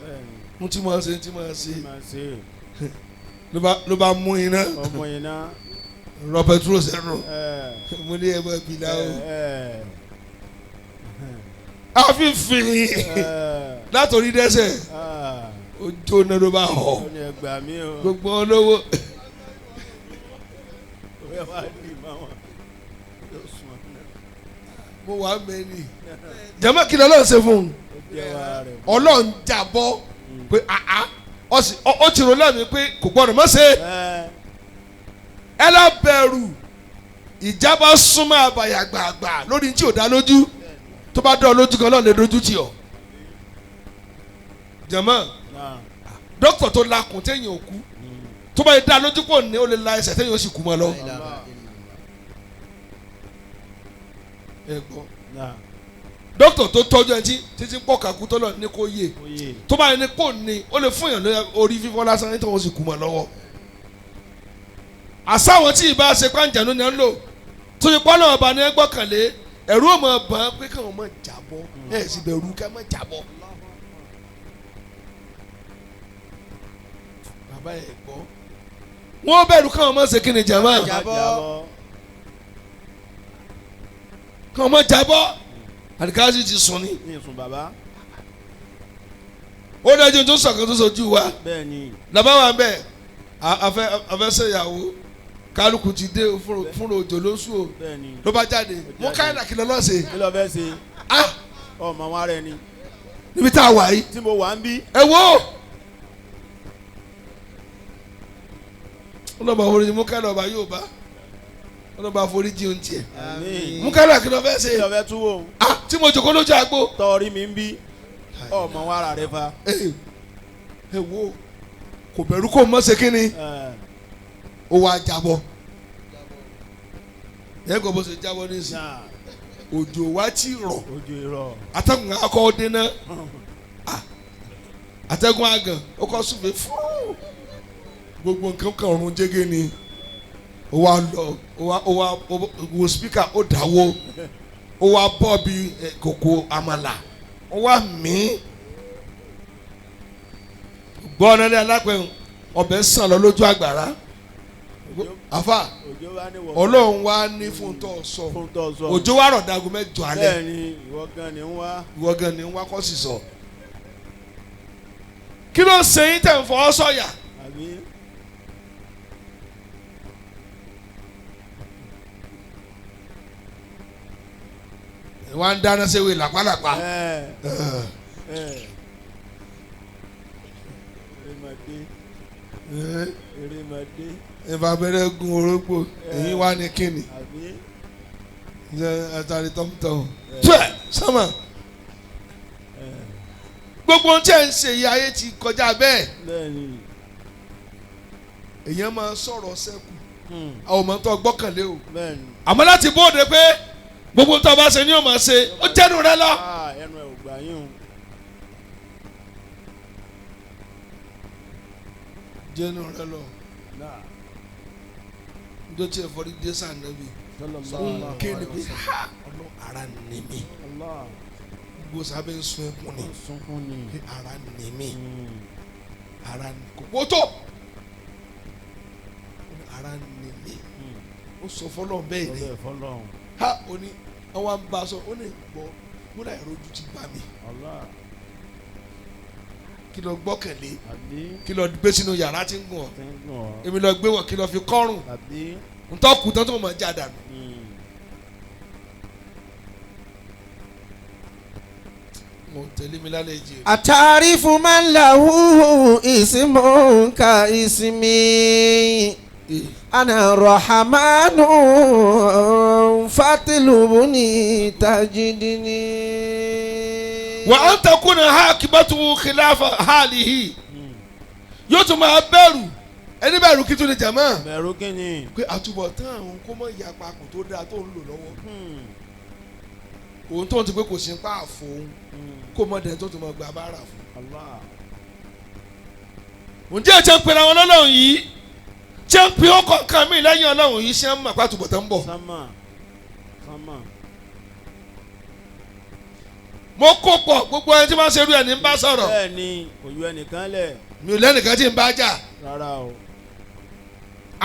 Bẹ́ẹ̀ ni. mo ti máa ṣe ti máa ṣe Kí máa ṣe. ló bá mú iná Ọmọ yẹn náà. rọ pẹtrol sẹ́nu Ẹ̀. mo ní ẹ bá bìlà o Ẹ̀. àfi fìrì Ẹ̀. látòrí dẹ́sẹ̀ Ah. ó jóná ló bá họ Ó ní ẹ gbà mí o. gbogbo olówó Ó yẹ wá dì mọ́ wọn. Yóò sùn ọ́. mo wà mẹ́ni jẹ́mọ́ kí lọ́lọ́run ṣe fún un Ó jẹ́ wa rẹ̀. ọlọ́run jábọ́ pé àá ó ti rò lẹ́mìí pé kò gbọ́dọ̀ mọ́ ṣe Ẹ̀. ẹ lọ bẹ̀rù ìjábọ̀ súnmọ́ àbàyà gbàgbà lórí tí ò dá lójú tó bá dán ọ lójú kan lọ́ọ̀ lè dojú tì ọ́ jẹ̀mọ́ Náà. dókítà tó lakùn téèyàn ò kú tó bá yẹ dá lójú pọ̀ ní ó lè la ẹsẹ̀ téèyàn ó sì kú mọ́ lọ. ẹ gbọ́ Náà. dókítà tó tọ́jú ẹni tí títí pọ̀ kàkú tó lọ ní kó yé Ó yé. tó bá yẹ ní kò ní ó lè fún yàn ní orí fífọ́ lásán nítorí wọ́n sì kú mọ́ lọ́wọ́. àsáwọn tí ìbá ṣe pàǹjẹ̀nu ni ẹ ń lò tó yẹ pọ́nà ọba ni ẹ gbọ́kànlé ẹ̀rú ò mọ̀ bọ́n pé káwọn mọ̀ jábọ́ ẹ̀ sì bẹ̀rù ká mọ̀ jábọ́. bàbá ẹ̀ gbọ́ wọ́n bẹ̀rù káwọn mọ̀ ṣe kí ni jàmá Jábọ́. káwọn mọ̀ jábọ́ àdìgáṣí ti sùn ni Ní ìsùn bàbá. ó dájú tó sọ̀kan tó sojú wa. Bẹ́ẹ̀ ni. làbá wa ń bẹ afẹsẹyàwó kálukú ti dé fúnra òjò lóṣù o Bẹ́ẹ̀ ni. ló bá jáde mú káyọ̀dà kìlọ̀ lọ́sẹ̀ Kí ló fẹ́ ṣe? ah Ọmọ wa rẹ ni. níbi tá a wà yìí Tí mo wà ń bí. ẹ wo ọlọ́ba foríjì mú káyọ̀dà ọba yóò bá ọlọ́ba foríjì ohun tiẹ̀ Àmín. mú káyọ̀dà kìlọ̀ fẹ́ ṣe Kí ló fẹ́ tú wò? ah tí mo jòkó lójú àgbo Tọ́rí mi ń bí. Ọmọ wa ara rẹ fa. ẹ wo kò bẹ̀rù kò mọ̀ ṣe kínni Ẹ̀. ó wá jábọ́ ẹ gbọ́ bó ṣe jábọ́ nísìnyí Náà. òjò wa ti rọ̀ Ojú irọ́. atẹ́gùn akọ dínà atẹ́gùn àgàn ó kọ́ súnfẹ́ fúrú gbogbo nǹkan kan ọ̀run jẹ́gẹ́ ni ó wá lọ ó wá ó wá wo spíkà ó dáwó ó wá bọ́ bí kòkó àmàlà ó wá mí gbọ́ ọ̀nà ní alápẹ̀hùn ọbẹ̀ sàn lọ lójú àgbàrá àfà Òjò bá ní wọ. ọlọ́run wá ní fún tó sọ Fún tó sọ. òjò wá rọ̀ dago mẹ́jọ alẹ́ Bẹ́ẹ̀ ni ìwọ gan ni ń wá. ìwọ gan ni wá kọ́ sì sọ. kí ló ṣe yín tẹ̀ ń fọwọ́ sọ̀yà Àbí. Wọ́n á dáná séwé làpálàpá. Erémọdé. Ìfà abẹ́rẹ́ gun orógbó èyí wá ní kíni. Àtàrí tọ́mùtọ́mù. Tuẹ̀ sọ́mà. Gbogbo ohun tí ẹ̀ ń ṣe yìí ayé ti kọjá bẹ́ẹ̀. Èèyàn máa ń sọ̀rọ̀ sẹ́kù. Àwọn ọmọ tó gbọ́kànlé o. Àmọ́ láti bóde pé gbogbo tó bá ṣe ni yóò máa ṣe ó jẹ́nu rẹ lọ. Ẹnu ẹ̀ ò gbà yín o. Jẹ́nu rẹ lọ. Njọ́ tí ẹ fọrí dé sàn nàbí. Kéde pé ha ọlọ́ ara ni mi. Gbogbo sábẹ́ ń sun ẹkún ni. Ara ni mi. Ara ni kò kó tó. Ara ni mi. Ó sọ fọlọ́ bẹ́ẹ̀ ni. Ha ó ní àwọn à ń bá a sọ ó ní gbọ́ múlá ìrojú ti gbà mí. Kí lọ gbọ́kànlé kí lọ gbé sínú yàrá tí ń gùn ọ́ èmi lọ gbé wọ̀ kí lọ fi kọ́rùn ntọ́ kù tán tó mọ̀ já dànù. Mo tẹ̀lé mi lálẹ́ jì. Àtàrífù máa ń lahu ìsìmù ká ìsinmi. Ana Rahamanu fatilubuni tajidini. Wa an takuna hakibatu khilafa halihi. Yóò tún máa bẹ̀rù ẹni bẹ̀rù kí tún lè jẹ̀ mọ́. Bẹ̀rù kí ni. Pé àtúbọ̀tán àwọn kó mọ̀ ìyapa kò tó dáa tó ń lò lọ́wọ́. Òun tó ń ti pé kò sí ń pa àfo òun kó mọ̀ dẹ̀ tó tún mọ̀ gba bára fún. Ǹjẹ́ ẹ ṣe ń pera wọn lọ́lọ́run yìí? Ṣé ń pe ọkọ̀ kan mí lẹ́yìn ọlọ́run yìí ṣé ń mọ̀ pé àtúbọ̀tán ń bọ̀? Sánmà sánmà. Mo kó pọ̀ gbogbo ẹni tí wọ́n ṣe irú ẹ̀ ní ń bá sọ̀rọ̀. Bẹ́ẹ̀ni kò yọ ẹnìkan lẹ̀. Mi ò lẹ́nìkan tí ń bá jà. Rárá o.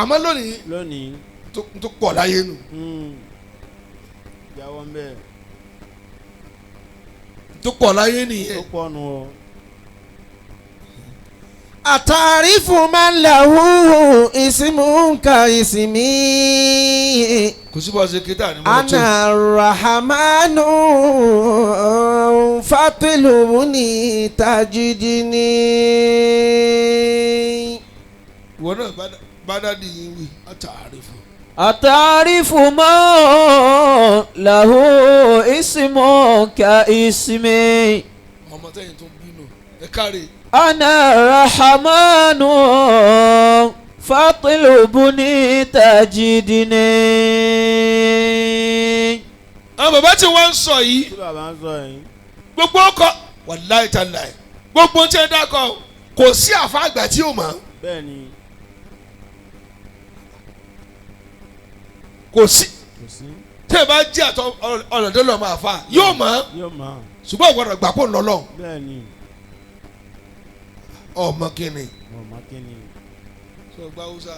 Àmọ́ lónìí. Lónìí. Tó pọ̀ láyé nù. Jáwọ́ ń bẹ̀. Tó pọ̀ láyé nìyẹn. Tó pọ̀ nù o. Àtàrífù máa ń lahu ìsìmù ká ìsinmi. Kò sí bọ́ ṣe kíta ni mo tún. Ana Rahamanu fatilubuni tajidini. Ìwọ náà bá dádì yín wí àtàrífù. Àtàrífù máa lahu ìsìmù ká ìsinmi. Ọmọ tẹ́yìn tó ń bínú ẹ káre. Ana Rahamanu fatilubuni tajidini. Àwọn bàbá tí wọ́n ń sọ yìí. Tí bàbá ń sọ yìí. Gbogbo ọkọ wàláì tàláì gbogbo tí ẹ dákọ kò sí àfa àgbà tí ò mọ̀. Bẹ́ẹ̀ni. Kò sí. Kò sí. Tí ẹ bá jí àtọ ọ̀nàdé lọ́mọ àfa yóò mọ̀. Yóò mọ̀. Ṣùgbọ́n ọ̀gbọ́dọ̀ gbà pò ń lọ́lọ́. Bẹ́ẹ̀ni. Ọmọ kìíní. Ọmọ kìíní. Sọ gba Hausa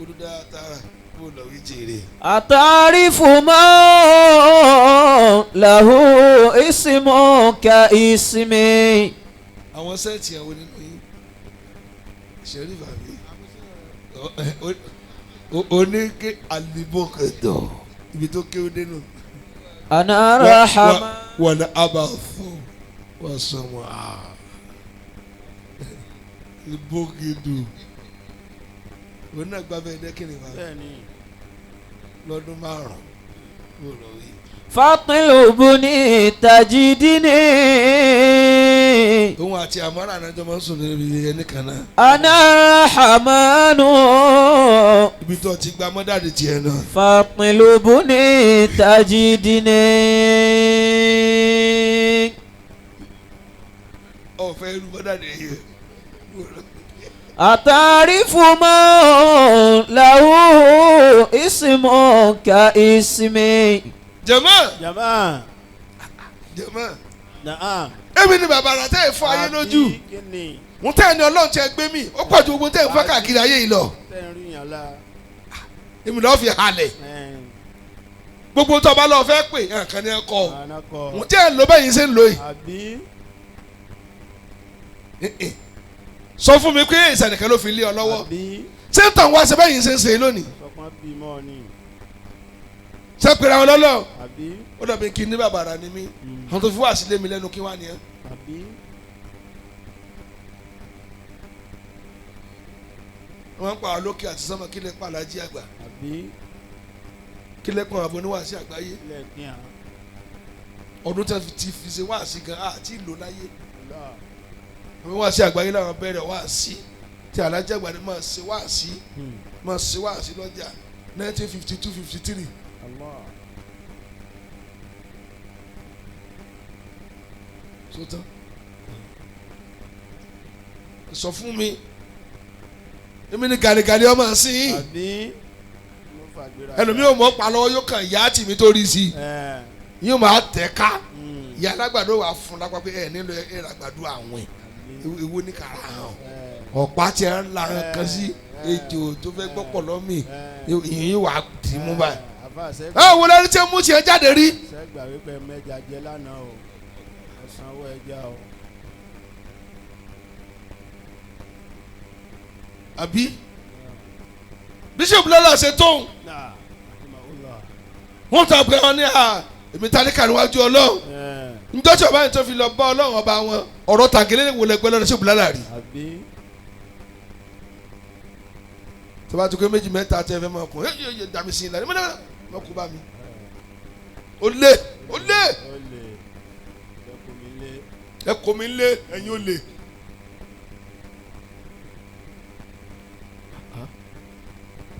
olùdá tààrà kó lọ wí jèrè. Àtàrífù máa lahu ìsìmù ká ìsinmi. Àwọn sẹ́ẹ̀tì àwọn nínú yín Sheriff àbí oníke alibókèdọ̀ ibi tó kéwú dénú. Ana Rahama. Wọ̀nà abàfọ̀ wọ́n sọ̀mọ́ alibókèdọ̀ òun náà gbàgbé ẹ̀dẹ́kìnrin wa lọ́dún márùn-ún kó lọ wí. Fatilubuni tajidini. Òun àti àmọ́ra ànájọ́ máa ń sùn níbi ẹni kan náà. Ana Rahamanu. Ibi tó ti gba mọ́dàdì tiẹ̀ náà. Fatilubuni tajidini. Ọ̀fẹ́ irú mọ́dàdì yẹn. Àtàrífù máa lahu ìsìmù ká ìsinmi. Jàmá. Jàmá. Jàmá. Nàá. Èmi ni bàbá rà tẹ́ ẹ̀ fọ́ ayé lójú. Mo tẹ́ ẹ̀ ní ọlọ́run tí ẹ gbé mi ó pọ̀ ju gbogbo tẹ́ ẹ̀ fọ́ káàkiri ayé yìí lọ. Tẹ́ ẹ̀ ń rí yàn la. Èmi lọ́ọ́ fi halẹ̀. Gbogbo tó o bá lọ́ọ́ fẹ́ pè nǹkan ni ẹ kọ́. Mo tẹ́ ẹ̀ lọ bẹ́yìn ṣe ń lò yìí. Sọ fún mi pé ìsànìkan ló fi lé ọ lọ́wọ́. Ṣé ń tàn wá ṣe bẹ́yìn ṣe ń ṣe lónìí? Ṣé pèrè àwọn lọ́lọ́? Àbí. Ó dàbí kí ní bàbàrà ni mí. Àwọn tó fi wá sílé mi lẹ́nu kí wá nìyẹn. Àbí. Wọ́n ń pa àwọn lókè àti sánmọ̀ kí lè pa alájí àgbà. Àbí. Kí lè pa àwọn oníwàásí àgbáyé. Lẹ́ẹ̀kí hàn. Ọdún tí wọ́n ti fi ṣe wáàsí gan àti ìlò láyé. Allah. Àwọn wáàsí àgbáyé làwọn bẹ̀rẹ̀ wáàsí tí alájí àgbà ni máa ṣe wáàsí máa ṣe wáàsí lọ́jà 1952 53. Allah. Sótán sọ fún mi èmi ni gàlígàlí ọmọ sí i Àbí. Ló fàgbéra. ẹlòmíì ò mọ̀ pa lọ́wọ́ yóò kàn yá tìmí tó rí sí Ẹ. i yóò máa tẹ̀ ká Mm. ìyá alágbàdo wà fún lápá pé ẹ nílò ẹ àgbàdo àwìn Àbí. ewu ní kàrà hàn Ẹ. ọ̀pá tí ẹ ń la kan sí ejò tó fẹ́ gbọ́pọ̀ lọ́mì ìyìn wà dì í mú báyìí. Àfa ẹ sẹ́gbà. wo lẹ́ni tí ń mú tiẹ̀ jáde rí. Sẹ́gbà wípé mẹ́ja jẹ lánàá o. Ẹ sanwó ẹja o. Àbí bíṣọ̀bù lọ́la ṣe tóun Náà. Rahimahullah. wọ́n ta pé wọn ní à èmi tálíkà níwájú Ọlọ́run. Ẹ. Njọ́ tí ọba yẹn tó fi lọ bá Ọlọ́run ọba wọn ọ̀rọ̀ tàgélé wò lẹ́gbẹ́ lọ́dọ̀ ṣèbù lálàrí. Àbí. Tó bá ti pé méjì mẹ́ta tẹ́ fẹ́ máa kún ẹ yẹ dàmí sí ìlànà mẹ́ta mọ́ kó bá mi. Ó lé ó lé Ó lè. Jẹ́ kó mi lé. ẹ kò mí lé ẹ̀yin ó lé.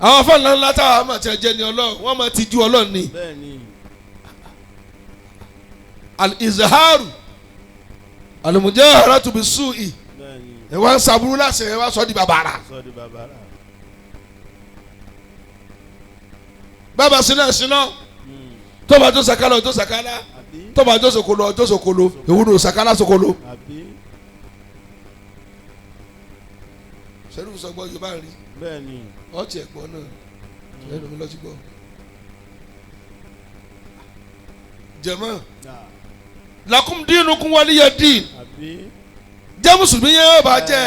Àwọn afọ́nà ńlá táwọn àmọ̀ tí ẹ jẹ́ ni Ọlọ́run wọ́n máa ti ju Ọlọ́run ni. Bẹ́ẹ̀ni. Al-izharu al-mujaharatu bis-su'i Bẹ́ẹ̀ni. ẹ wá ń saburú láṣẹ ẹ wá sọ di bàbàrà. Sọ di bàbàrà. Bàbá sinna sinna tọ́ba tó sakala tó sakala Àbí. tọ́ba tó sokolo tó sokolo èwo ni sakala sokolo. Àbí. Sẹ́dúkú sọ gbọ́ Yorùbá rí Bẹ́ẹ̀ni. ọtí ẹ̀gbọ́n náà lẹ́nu mi lọ́tí gbọ́. Jẹ̀mọ́ Náà. lakum dinukum waliya din Àbí. jẹ́ mùsùlùmí yẹn yóò bá jẹ́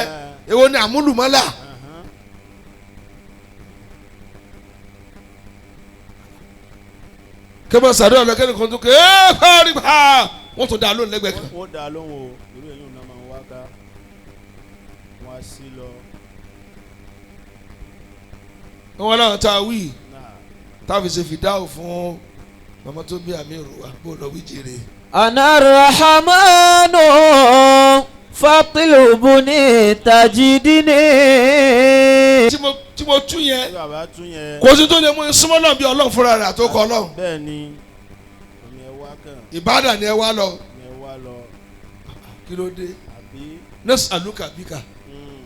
èwo ni àmúlùmọ́là. Ahan. Kẹ́mọ́ sàdúrà lọ kẹ́ni kan tó kẹ́ ẹ́ pàrí pa wọ́n tó dá lónìí lẹ́gbẹ̀ẹ́ kan. Wọ́n dá lóhùn o. Irú èyí ò náà máa ń wá ká. Wọ́n á sí lọ. Wọ́n náà ta wí Náà. táfi ṣe fìdáwò fún màmá tó bí àmì ìrù wa bó lọ wí jèrè. أنا الرحمن فاطلبني تجدني. Tí mo tún yẹn Tí bàbá tún yẹn. kò sí tó lè mú súnmọ́ náà bí Ọlọ́run fúnra rẹ̀ àtọkọ Ọlọ́run. Bẹ́ẹ̀ni. Omi ẹ wá kàn. Ìbádà ni ẹ wá lọ. Omi ẹ wá lọ. Kí ló dé? Àbí. Nọ́ọ̀sì àlùkà bíkà Mm.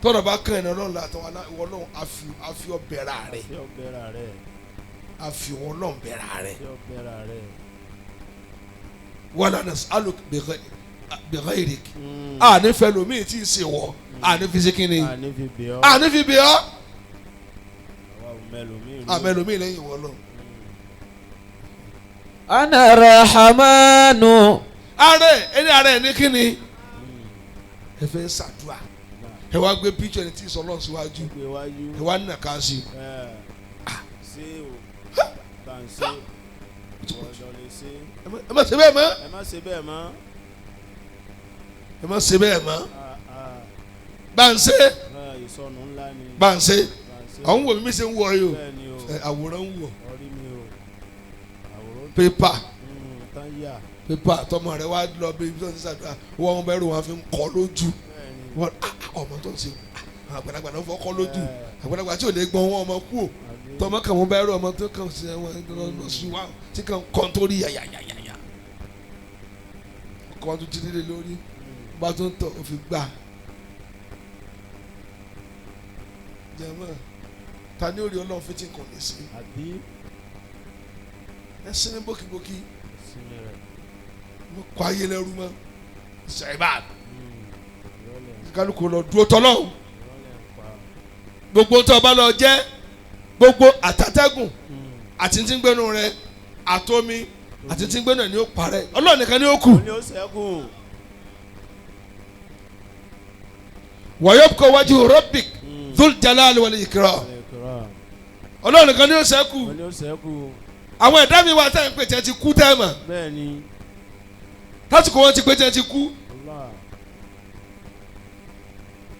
tọ́lọ̀ bá kàn ẹ̀ lọ́run látọ̀ Ọlọ́run àfi ọbẹ̀rà rẹ̀ Ṣé ọbẹ̀rà rẹ̀? àfi Ọlọ́run bẹ̀rà rẹ̀ Ṣé ọbẹ̀rà rẹ̀? wàlá nọ́ọ̀sì àlùkà bighayrик. Mm. Àní fẹ́ lomi tí ì ṣe wọ̀ àní fi ṣe kínni Àní fi bẹ̀ ọ́. àní fi bẹ̀ ọ́ Àwa ò mẹ́lòmíì rí. àmẹ́lòmí lẹ́yìn wọ́ lọ. أنا الرحمن. Ààrẹ ẹni ààrẹ ní kínni ẹ fẹ́ ṣàdúrà ẹ wá gbé píṣọ ẹni tí ì sọ Ọlọ́run síwájú Gbé wájú. ẹ wá nà ká sí i. Ẹ. Ṣé o? Bá ń ṣe. Ọ̀dọ̀ lè ṣe. Ẹ má ṣe bẹ́ẹ̀ mọ́ Ẹ má ṣe bẹ́ẹ̀ mọ́. ẹ má ṣe bẹ́ẹ̀ mọ́ Ah, ah. bá ń ṣe Ah, ìsọnù ńlá ni. bá ń ṣe Bá ń ṣe. àwọn wò mí ṣe ń wọ yìí o Bẹ́ẹ̀ni o. ẹ, àwòrán ń wọ Orí mi o. Àwòrán pépà tán yà. pépà tọmọ rẹ wá lọ bí ibi tó ti ṣàdúrà wọn bẹ̀rù wọn fi ń kọ lójú Bẹ́ẹ̀ni. wọn ọmọ tó ń ṣe àgbàlagbà náà fọ kọ lójú àgbàlagbà tí ò lè gbọ́n wọn ọmọ kú o Àbí. tọmọ kan wọn bẹ̀rù ọmọ tó kàn sí wọn lọ sí wa tí kàn kọ́ nítorí yàyàyàyà ọkọ wọn tó ti délé lórí bá tó ń tọ òfin gbà jẹmọ ta ni ó rí Ọlọ́run fi tí nǹkan lè sí Àbí. ẹ sinmi bókibóki Sinmi rẹ̀. mo kọ ayé lẹ́rú mọ́ ṣẹ̀bá Ìrọ̀lẹ́ kálukú lọ dúró tọ́lọ́ ìrọ̀lẹ́ ń pa. gbogbo tó o bá lọ jẹ́ gbogbo àtàtẹ́gùn àti tí ń gbénu rẹ àtomi àti tí ń gbénu ẹ̀ ni ó parẹ́ Ọlọ́run nìkan ni ó kù Ó ní ó ṣẹ́kù. wa yabqa wajhu rabbik dhul jalali wal ikram Ìkìrà. Ọlọ́run nìkan ni ó ṣẹ́kù Ó ní ó ṣẹ́kù. Àwọn ẹ̀dá mi wà tẹ́ ń pè tí wọ́n ti kú tẹ́ mọ̀. Bẹ́ẹ̀ ni. Lásìkò wọn ti pé tí wọ́n ti kú. Allah.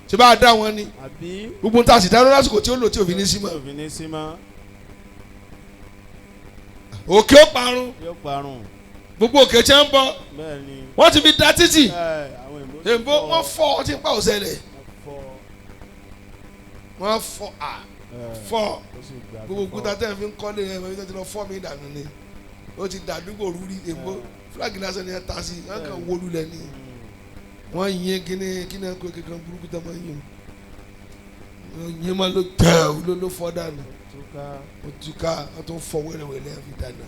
Ṣé bá a dá wọn ni? Àbí. Gbogbo ta sì dáná lásìkò tí ó lò tí òfin ní sí mọ́. Òfin ní sí mọ́. Òkè ó parun. Yóò parun. Gbogbo òkè tí ń bọ̀. Bẹ́ẹ̀ ni. Wọ́n ti fi da títì. Ẹ, àwọn èèbó ti Èèbó fọ́. wọ́n fọ́ ọtí pa òṣèlè. Wọ́n fọ́. Wọ́n fọ́ à Ẹ, fọ́. ó sì gbà Gbogbo fífọ́. òkúta tẹ́ ẹ fi ń kọ́lé ẹ̀ ẹ̀ ti lọ fọ́ mi dànù ni. Ó ti dàdúgbò rúrí èèbó. Fúláàgì lásán ni ẹ ta sí. Wọ́n kàn wó lulẹ̀ ni. Wọ́n yín kíní kíní ẹ̀kọ́ kankan burúkú tó máa ń yín. Wọ́n yín máa ló tẹ̀ ló ló fọ́ dànù. Túká. Ó túká wọ́n tún fọ́ wẹ́lẹ́wẹ́lẹ́ fi dànù.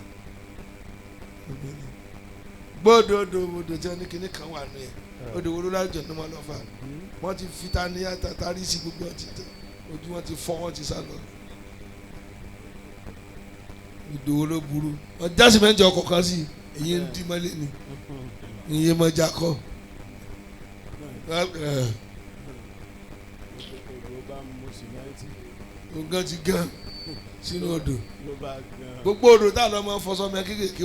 Gbódòdó odò tí wọ́n ní kíní kan wà nù yẹn. Odò wo ló lájọ ní wọn lọ fà. Wọ́n ti fi ta ní àtàtàrí sí gbogbo ọtí tẹ. Ojú wọn ti fọ́ wọ́n ti sá lọ. Odò wo ló burú. Wọ́n já sìmẹ́ntì ọkọ̀ kan sí. Èyí ń dí mọ́lé ni. Ìyẹn mọ́jà kọ́. Odò bá mu sìmẹ́ntì. Nǹkan ti gan sínú odò. Ló bá gan. Gbogbo odò tá a lọ mọ fọṣọ mẹ kéékèèké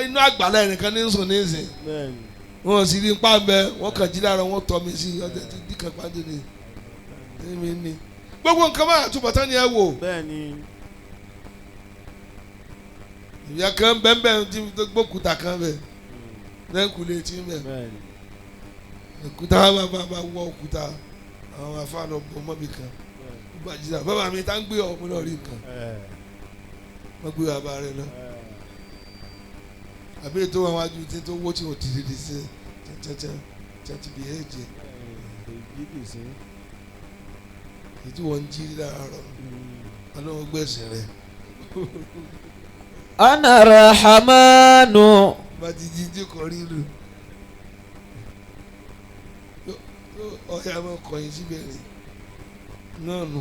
inú àgbàlá ẹnìkan ní sùn ní ìsìn. Bẹ́ẹ̀ ni. Wọn sì rí pa mbẹ wọn kàn jí lára wọn tọ́ mi sí ọjọ́ tí dìkan pàdé ni èmi ni. Gbogbo nǹkan máa túbọ̀ tán ni ẹ wò. Bẹ́ẹ̀ ni. Ìyá kan bẹ́ẹ̀ tí gbókùtà kan bẹ̀ lẹ́kùlé tí ń bẹ̀. Bẹ́ẹ̀ ni. Òkúta bá bá wọ òkúta àwọn afá lọ bọ mọ́bì kan. Gbàjídà bàbá mi tá ń gbé ọ mo lọ rí nǹkan. Ẹ, Wọ́n gbé bàbá rẹ lọ. ẹ. Àbí ètò àwọn ajú tí tó wó tí ò ti di sí tẹ́tẹ́tẹ́ tẹ́tí bí ẹ̀jẹ̀ Èyí dì sí. èyí tí wọ́n ń jí lára rọ̀ ọlọ́run gbẹ̀sìn rẹ̀. Ana rahamanu. Bá ti jí tí kò rí lù ọ̀yà máa kọ̀yìn síbẹ̀ rẹ̀ náà nù.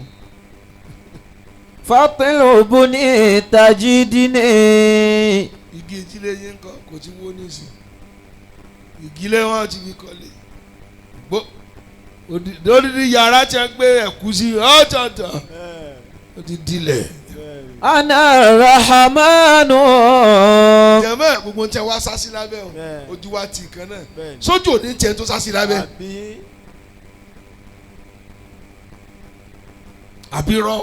Fatilubuni tajidini. Igi ìdílé yín kọ kò tí wó nísìn ìgílé wọn ti fi kọ́lé gbó odidi yàrá tí a gbé ẹ̀kú sí ọ̀tọ̀ọ̀tọ̀ Ẹ, ó ti dilẹ̀. bẹ́ẹ̀ ni. Ana rahamanu. Jẹ̀mọ́ gbogbo ń tẹ wá sásí lábẹ́ o Bẹ́ẹ̀. ojú wa ti kan náà Bẹ́ẹ̀ ni. sójú òní tiẹ̀ tó sásí lábẹ́ Àbí. àbí rọ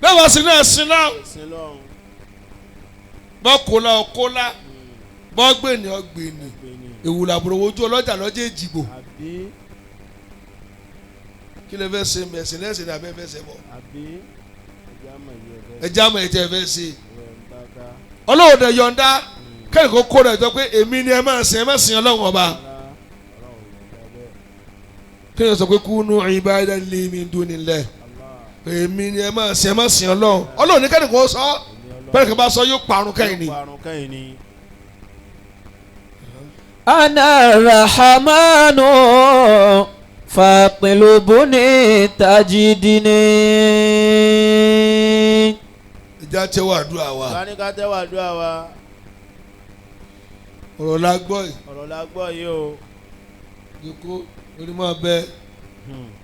bẹ́ẹ̀ wá sí náà sí náà Sin lọ́run. bọ́ kó la ọkó la bọ́ gbèní ọgbèní Pè ní. èwù làbúrò ojú ọlọ́jà lọ́jọ́ èjìgbò Àbí. kí lè fẹ́ ṣe mẹ̀sìn lẹ́sìn ní abẹ́ fẹ́ ṣe bọ̀ Àbí. Ẹja mọ̀ iye fẹ́. ẹjẹ́ àmọ̀ ẹ̀jẹ̀ fẹ́ ṣe Rẹ̀ ń bá ká. ọlọ́run dẹ̀ yọ̀ǹda kẹ́hìn kó kó rẹ̀ jọ pé èmi ni ẹ máa sìn ẹ máa sìn ọlọ́run ọba Rárá, Ọlọ́run yọ̀ǹda bẹ́ẹ̀. kéèyàn sọ pé kúnú ibadan li min dunillah Allah. èmi ni ẹ máa sìn ẹ máa sìn ọlọ́run ọlọ́run ní kẹ́hìn kó sọ Èmi Ọlọ́run. bẹ́ẹ̀ kí n bá sọ yóò parun kẹ́hìn ni. Yóò parun kẹ́yìn ni. Ana rahamanu. Fatilubuni tajidini. ìjà tẹ́wọ́ àdúrà wa Bá ní ká tẹ́wọ́ àdúrà wa. ọ̀rọ̀ la gbọ́ yìí Ọ̀rọ̀ la gbọ́ yìí o. jòkó orí máa bẹ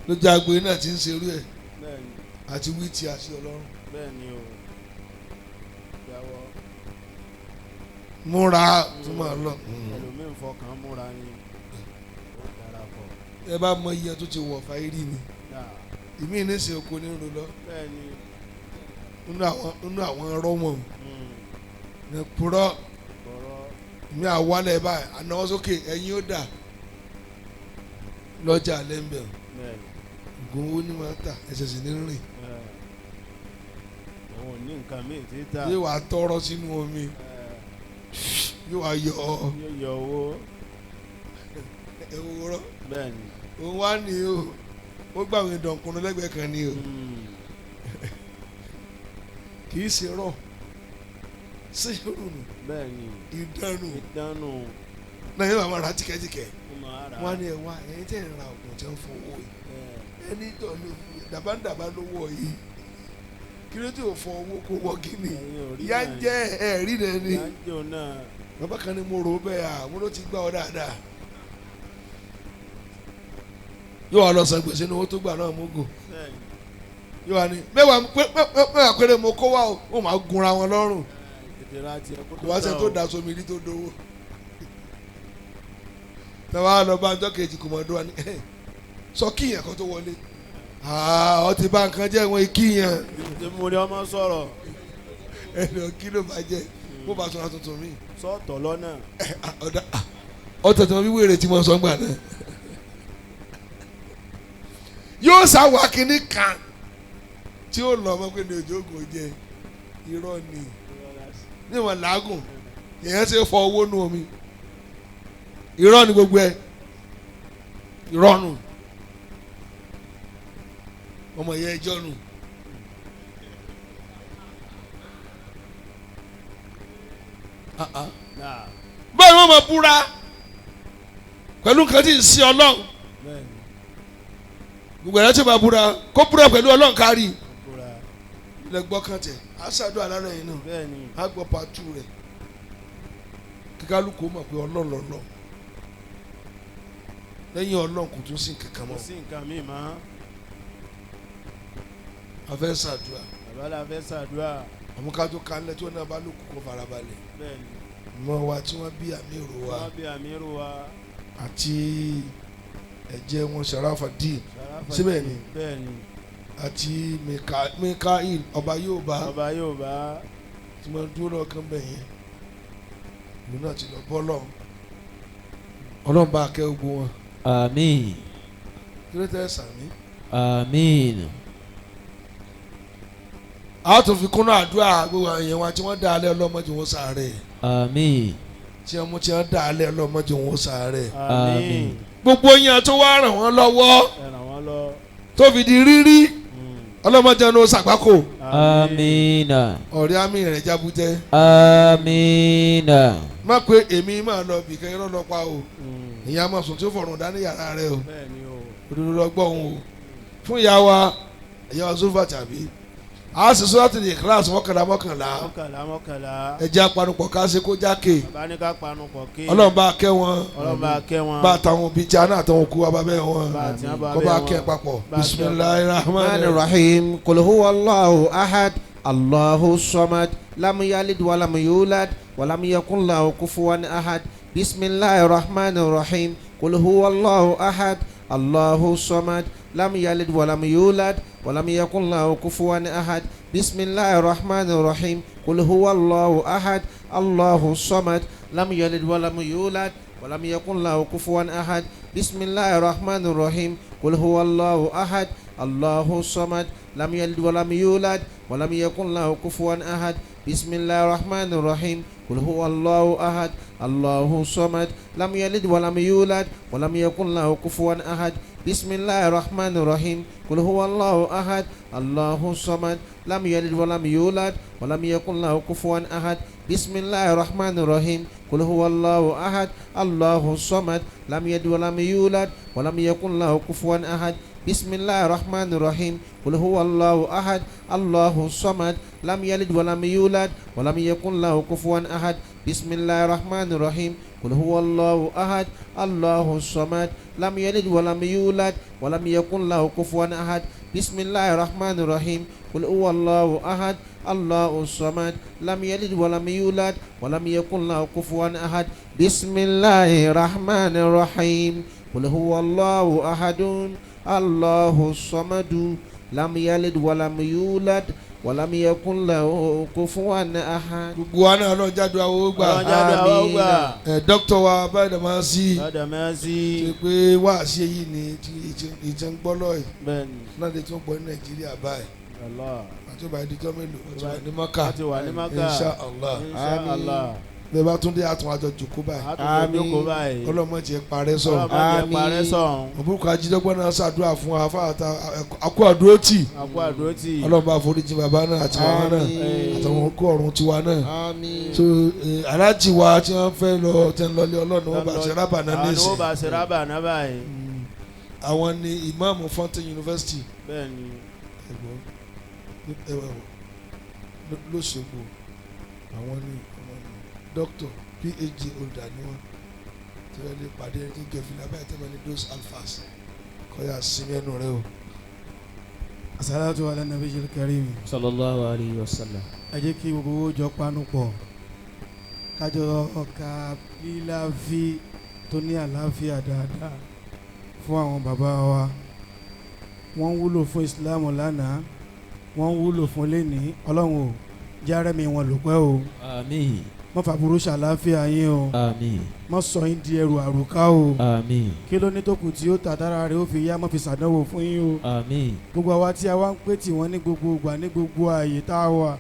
lójú agbo náà ti ń ṣerú ẹ̀ Bẹ́ẹ̀ ni. àti wí ti àṣẹ ọlọ́run Bẹ́ẹ̀ ni o. Jáwọ́. múra tó máa lọ. Ẹlòmíín fọkàn múra ni. Ó darapọ̀. ẹ bá mọ iye tó ti wọ̀ fáyírì ni Dà. ìmí ní oko ní ro lọ Bẹ́ẹ̀ ni. nínú àwọn ẹ̀rọ wọn ní purọ́ Bọ̀rọ̀. ìmí àwálẹ̀ báyìí ànáwó sókè ẹ̀yìn ó dà lọ́jà lẹ́ńbẹ̀ Bẹ́ẹ̀ ni. ògùn owó ni wọ́n tà ẹsẹ̀ sì ní rìn Ẹ. Òun ò ní nǹkan míì títà. yóò wá tọrọ sínú omi Ẹ, yóò wá yọ ọ Yóò yọ owó. ẹ̀wòrán Bẹ́ẹ̀ ni. òun wá ní o ó gbà àwọn ìdọ̀kùnrin lẹ́gbẹ̀ẹ́ kan ní o kì í ṣe rọ sí ìrùnù Bẹ́ẹ̀ ni. ìdánù Ìdánù. náà yóò máa ra tíkẹ́tíkẹ́ Ó máa rà. wọ́n á ní ẹ wá ẹ̀yin tẹ̀ ń ra ògùn tí wọ́n fowó yìí Ẹ, ẹni tó ló dàbándàbá lówó yìí kí ló tí ò fọ owó kó wọ gíní Ẹ̀yin ò rí ìyá ń náà. jẹ́ ẹ̀rí rẹ ni Ìyá ń jò náà. bàbá kan ní mo rò ó bẹ́ẹ̀ à mo ló ti gbà ọ́ dáadáa yóò wá lọ san gbèsè ní owó tó gbà náà mógùn Bẹ́ẹ̀ ni. Yóò wá ní mẹ́wàá péré mo kó wá o, wọ́n máa gunra wọn lọ́rùn. Kò wá sẹ́ tó da sómi rí tó dowó. Tàwa lọ bá ọjọ́ kejì kò mọ̀ ọdún wa ní sọ kíyàn kan tó wọlé. Ọ ti bá nǹkan jẹ́ wọn kíyàn. Mo ní ọmọ sọ̀rọ̀. Ẹnì kí ló bá jẹ́ mo bá sọ̀rọ̀ tuntun mi. Sọ̀tọ̀ lọ́nà. Ọ̀tọ̀ tí wọ́n fi wéèrè tí mo sọ gbà náà. Yóò sáwà kínní kan tí ó lọ ọmọ pé ní ojú oògùn jẹ irọ́ ni níwọ̀n làágùn èèyàn ṣe fọ owó nu omi irọ́ ni gbogbo ẹ irọ́ nu ọmọ yẹn ẹjọ́ nu. Báyìí wọ́n máa búra pẹ̀lú nǹkan tí ń sin Ọlọ́run gbogbo ẹ̀rọ tí ma búra kó búra pẹ̀lú Ọlọ́run kárí lẹ gbọ́ kàn tẹ̀ á ṣàdúrà lára yìí náà á gbọ́ pàtó rẹ̀ kíkálukú mọ̀ pé Ọlọ́run lọ́lọ́ lẹ́yìn Ọlọ́run kò tún sí nǹkan kan mọ́. Kò sí nǹkan míì mọ́. A fẹ́ ṣàdúrà. Bàbá la fẹ́ ṣàdúrà. Àwọn ká tó kálẹ̀ tí wọ́n náà bá lókun kó farabalẹ̀. Mọ wa tí wọ́n bí àmì èrò wa. Wọ́n bí àmì èrò wa. Àti ẹ̀jẹ̀ wọn Sharafadeen síbẹ̀ ni àti Mikael ọba yóò bá ọba yóò bá tí wọ́n dúró lọ́kàn bẹ̀ yẹn ìlú náà ti lọ bọ́ lọ́hùn Ọlọ́run bá kẹ́ ogun wọn. Àmín. Kí ló tẹ́ sàmí. Àmín. A tún fi kúnná àdúrà gbogbo àyẹ̀ wa tí wọ́n dá alẹ́ ọlọ́mọdé wọn sàárẹ̀. Àmín. Tí wọ́n mú tí wọ́n dá alẹ́ ọlọ́mọdé wọn sàárẹ̀. Àmín. Gbogbo yẹn tó wá ràn wọ́n lọ́wọ́ tó fi di rírí ọlọ́mọdé ló ṣàgbákò. Àmín. Ọ̀rẹ́ àmì rẹ̀ jábútẹ́. Àmín. Má pé èmi máa lọ bìkan irọ́ lọ pa o ìyá máa sùn tí ó fọ̀rùn dání yàrá rẹ o òdodo lọ gbọ́ òun o fún ìyá wa ìyá wa Zulfa tàbí a sì sọ láti ní kíláàsì mọ́kànlá mọ́kànlá mọ́kànlá ẹ̀jẹ̀ apanupọ̀ ká ṣe kó jákè bàbá ní ká panupọ̀ ké Ọlọ́run bá kẹ́ wọn Ọlọ́run bá kẹ́ wọn bá àtàwọn òbí tí a náà àtàwọn òkú wa bá bẹ́ẹ̀ wọn kó bá kẹ́ papọ̀ bisimilahi rahman rahim qul huwa Allahu ahad Allahu samad lam yalid walam yulad walam yakun lahu kufuwan ahad bisimilahi rahman rahim qul huwa Allahu ahad Allahu samad lam yalid walam yulad walam yakun lahu kufuwan ahad bisimilahi rahman rahim qul huwa Allahu ahad Allahu samad lam yalid walam yulad walam yakun lahu kufuwan ahad bisimilahi rahman rahim qul huwa Allahu ahad Allahu samad lam yalid walam yulad walam yakun lahu kufuwan ahad bisimilahi rahman rahim qul huwa Allahu ahad Allahu samad lam yalid walam yulad walam yakun lahu kufuwan ahad bisimilahi rahman rahim qul huwa Allahu ahad Allahu samad lam yalid walam yulad walam yakun lahu kufuwan ahad bisimilahi rahman rahim qul huwa Allahu ahad Allahu samad lam yalid walam yulad walam yakun lahu kufuwan ahad bisimilahi rahman rahim qul huwa Allahu ahad Allahu samad lam yalid walam yulad walam yakun lahu kufuwan ahad bisimilahi rahman rahim qul huwa Allahu ahad Allahu samad lam yalid walam yulad walam yakun lahu kufuwan ahad bisimilahi rahman rahim qul huwa Allahu ahad Allahu samad lam yalid walam yulad walam yakun lahu kufuwan ahad bisimilahi rahman rahim qul huwa Allahu ahadun Allahu samadu lam yalid walam yulad walam yakun lahu kufuwan ahad. Gbogbo wa náà Ọlọ́run jáde àwọn gbà. Ẹ dókítà wa báyìí dàmá sí. Ṣe pé wá sí èyí ni ìtì ń gbọ́ lọ́ọ̀yì. Náà lè tún gbọ́ ní Nàìjíríà báyìí. Àti ọba ìdíjọ́ mélòó ó ti wà ní Mọ́kà. Insha Allah. Bẹ́ẹ̀ bá tún dé àtún àjọ jòkó báyìí. Ọlọ́mọ jẹ́ parẹ́ sọ̀rọ̀. Òbúkọ ajídọ́gbọ́n náà ṣàdúrà fún wa fáwọn akó àdúró tì. Ọlọ́run bá foríjì bàbá náà àti màmá náà àtàwọn okó ọ̀run tiwa náà. So aláàjì wa tí wọ́n fẹ́ lọ tẹ́ ń lọlé Ọlọ́run wọ́n bá ṣe rábà náà ní ìsìn. Àwọn ni ìmáàmù Fountain University. Lóṣogbo àwọn ni doctor phd holder ni wọn tí wọn lè pàdé ẹni tó gẹ fìlà báyìí tí wọn ní those alphas kọyà sinmi ẹnu rẹ o. Asalatu ala nabiyil karim. Sallallahu alayhi wa sallam. Ẹ jẹ́ kí gbogbo owó jọ panu pọ̀ kájọ ọkà líláfi tó ní àlàáfíà dáadáa fún àwọn bàbá wa. Wọ́n wúlò fún Islam lánàá, wọ́n wúlò fún lẹ́ni. Ọlọ́run ò járẹ́mi wọn lò pẹ́ o. Àmín. Má fàbúrú ṣàlàáfíà yín o. Àmín. Má sọ yín di ẹrù àrùká o. Àmín. Kí ló ní tó kù tí ó tàdára rẹ̀ ó fi yá, má fi ṣàdánwò fún yín o. Àmín. Gbogbo àwa tí a wá ń pè tí wọ́n ní gbogbo ìgbà ní gbogbo ààyè tá a wà,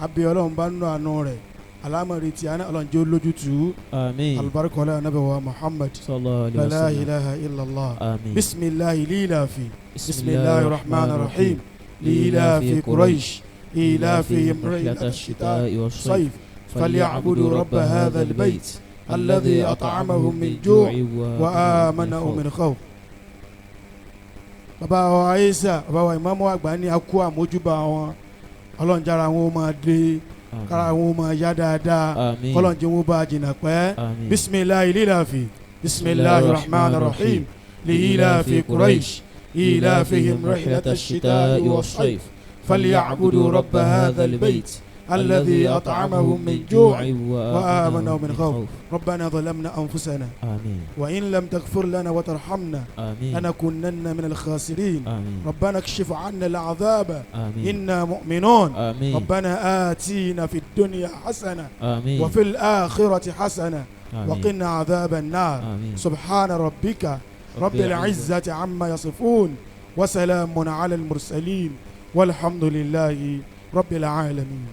abẹ́ Ọlọ́run bá nínú àánú rẹ̀ alámọ̀rí tí a ní Ọlọ́run jẹ́ olójútùú. Àmín. Alibarikọ́lá anabi wa Muhammad. Sallallahu alayhi wa La sallam. ilaha illallah. Àmín. Bisimilahi lilafi. Bisimilahi rahman rahim. Lilafi Quraish. Ilafihim رحلة rihlata الشتاء والصيف sayf. فليعبدوا رب هذا البيت الذي أطعمهم من جوع وآمنهم من خوف. Bàbá wa Aisha, bàbá wa ìmáàmù àgbà ní akú àmójúbà wọn. Ọlọ́run jára wọn ó máa dé, kára wọn ó máa yá dáadáa. Àmín. Kọ́lọ́n jẹ́ wọn bá jìnnà pẹ́. Àmín. Bisimilahi lilafi. Bisimilahi rahman rahim. Lilafi Quraish. Ilafihim rihlata shita'i was-sayf. فليعبدوا رب هذا البيت الذي أطعمهم من جوع وآمنهم من خوف. ربنا ظلمنا أنفسنا آمين. وإن لم تغفر لنا وترحمنا آمين. لنكونن من الخاسرين. آمين. ربنا اكشف عنا العذاب آمين. إنا مؤمنون. آمين. ربنا آتينا في الدنيا حسنة آمين. وفي الآخرة حسنة آمين. وقنا عذاب النار. آمين. سبحان ربك رب العزة عما يصفون وسلام على المرسلين والحمد لله رب العالمين.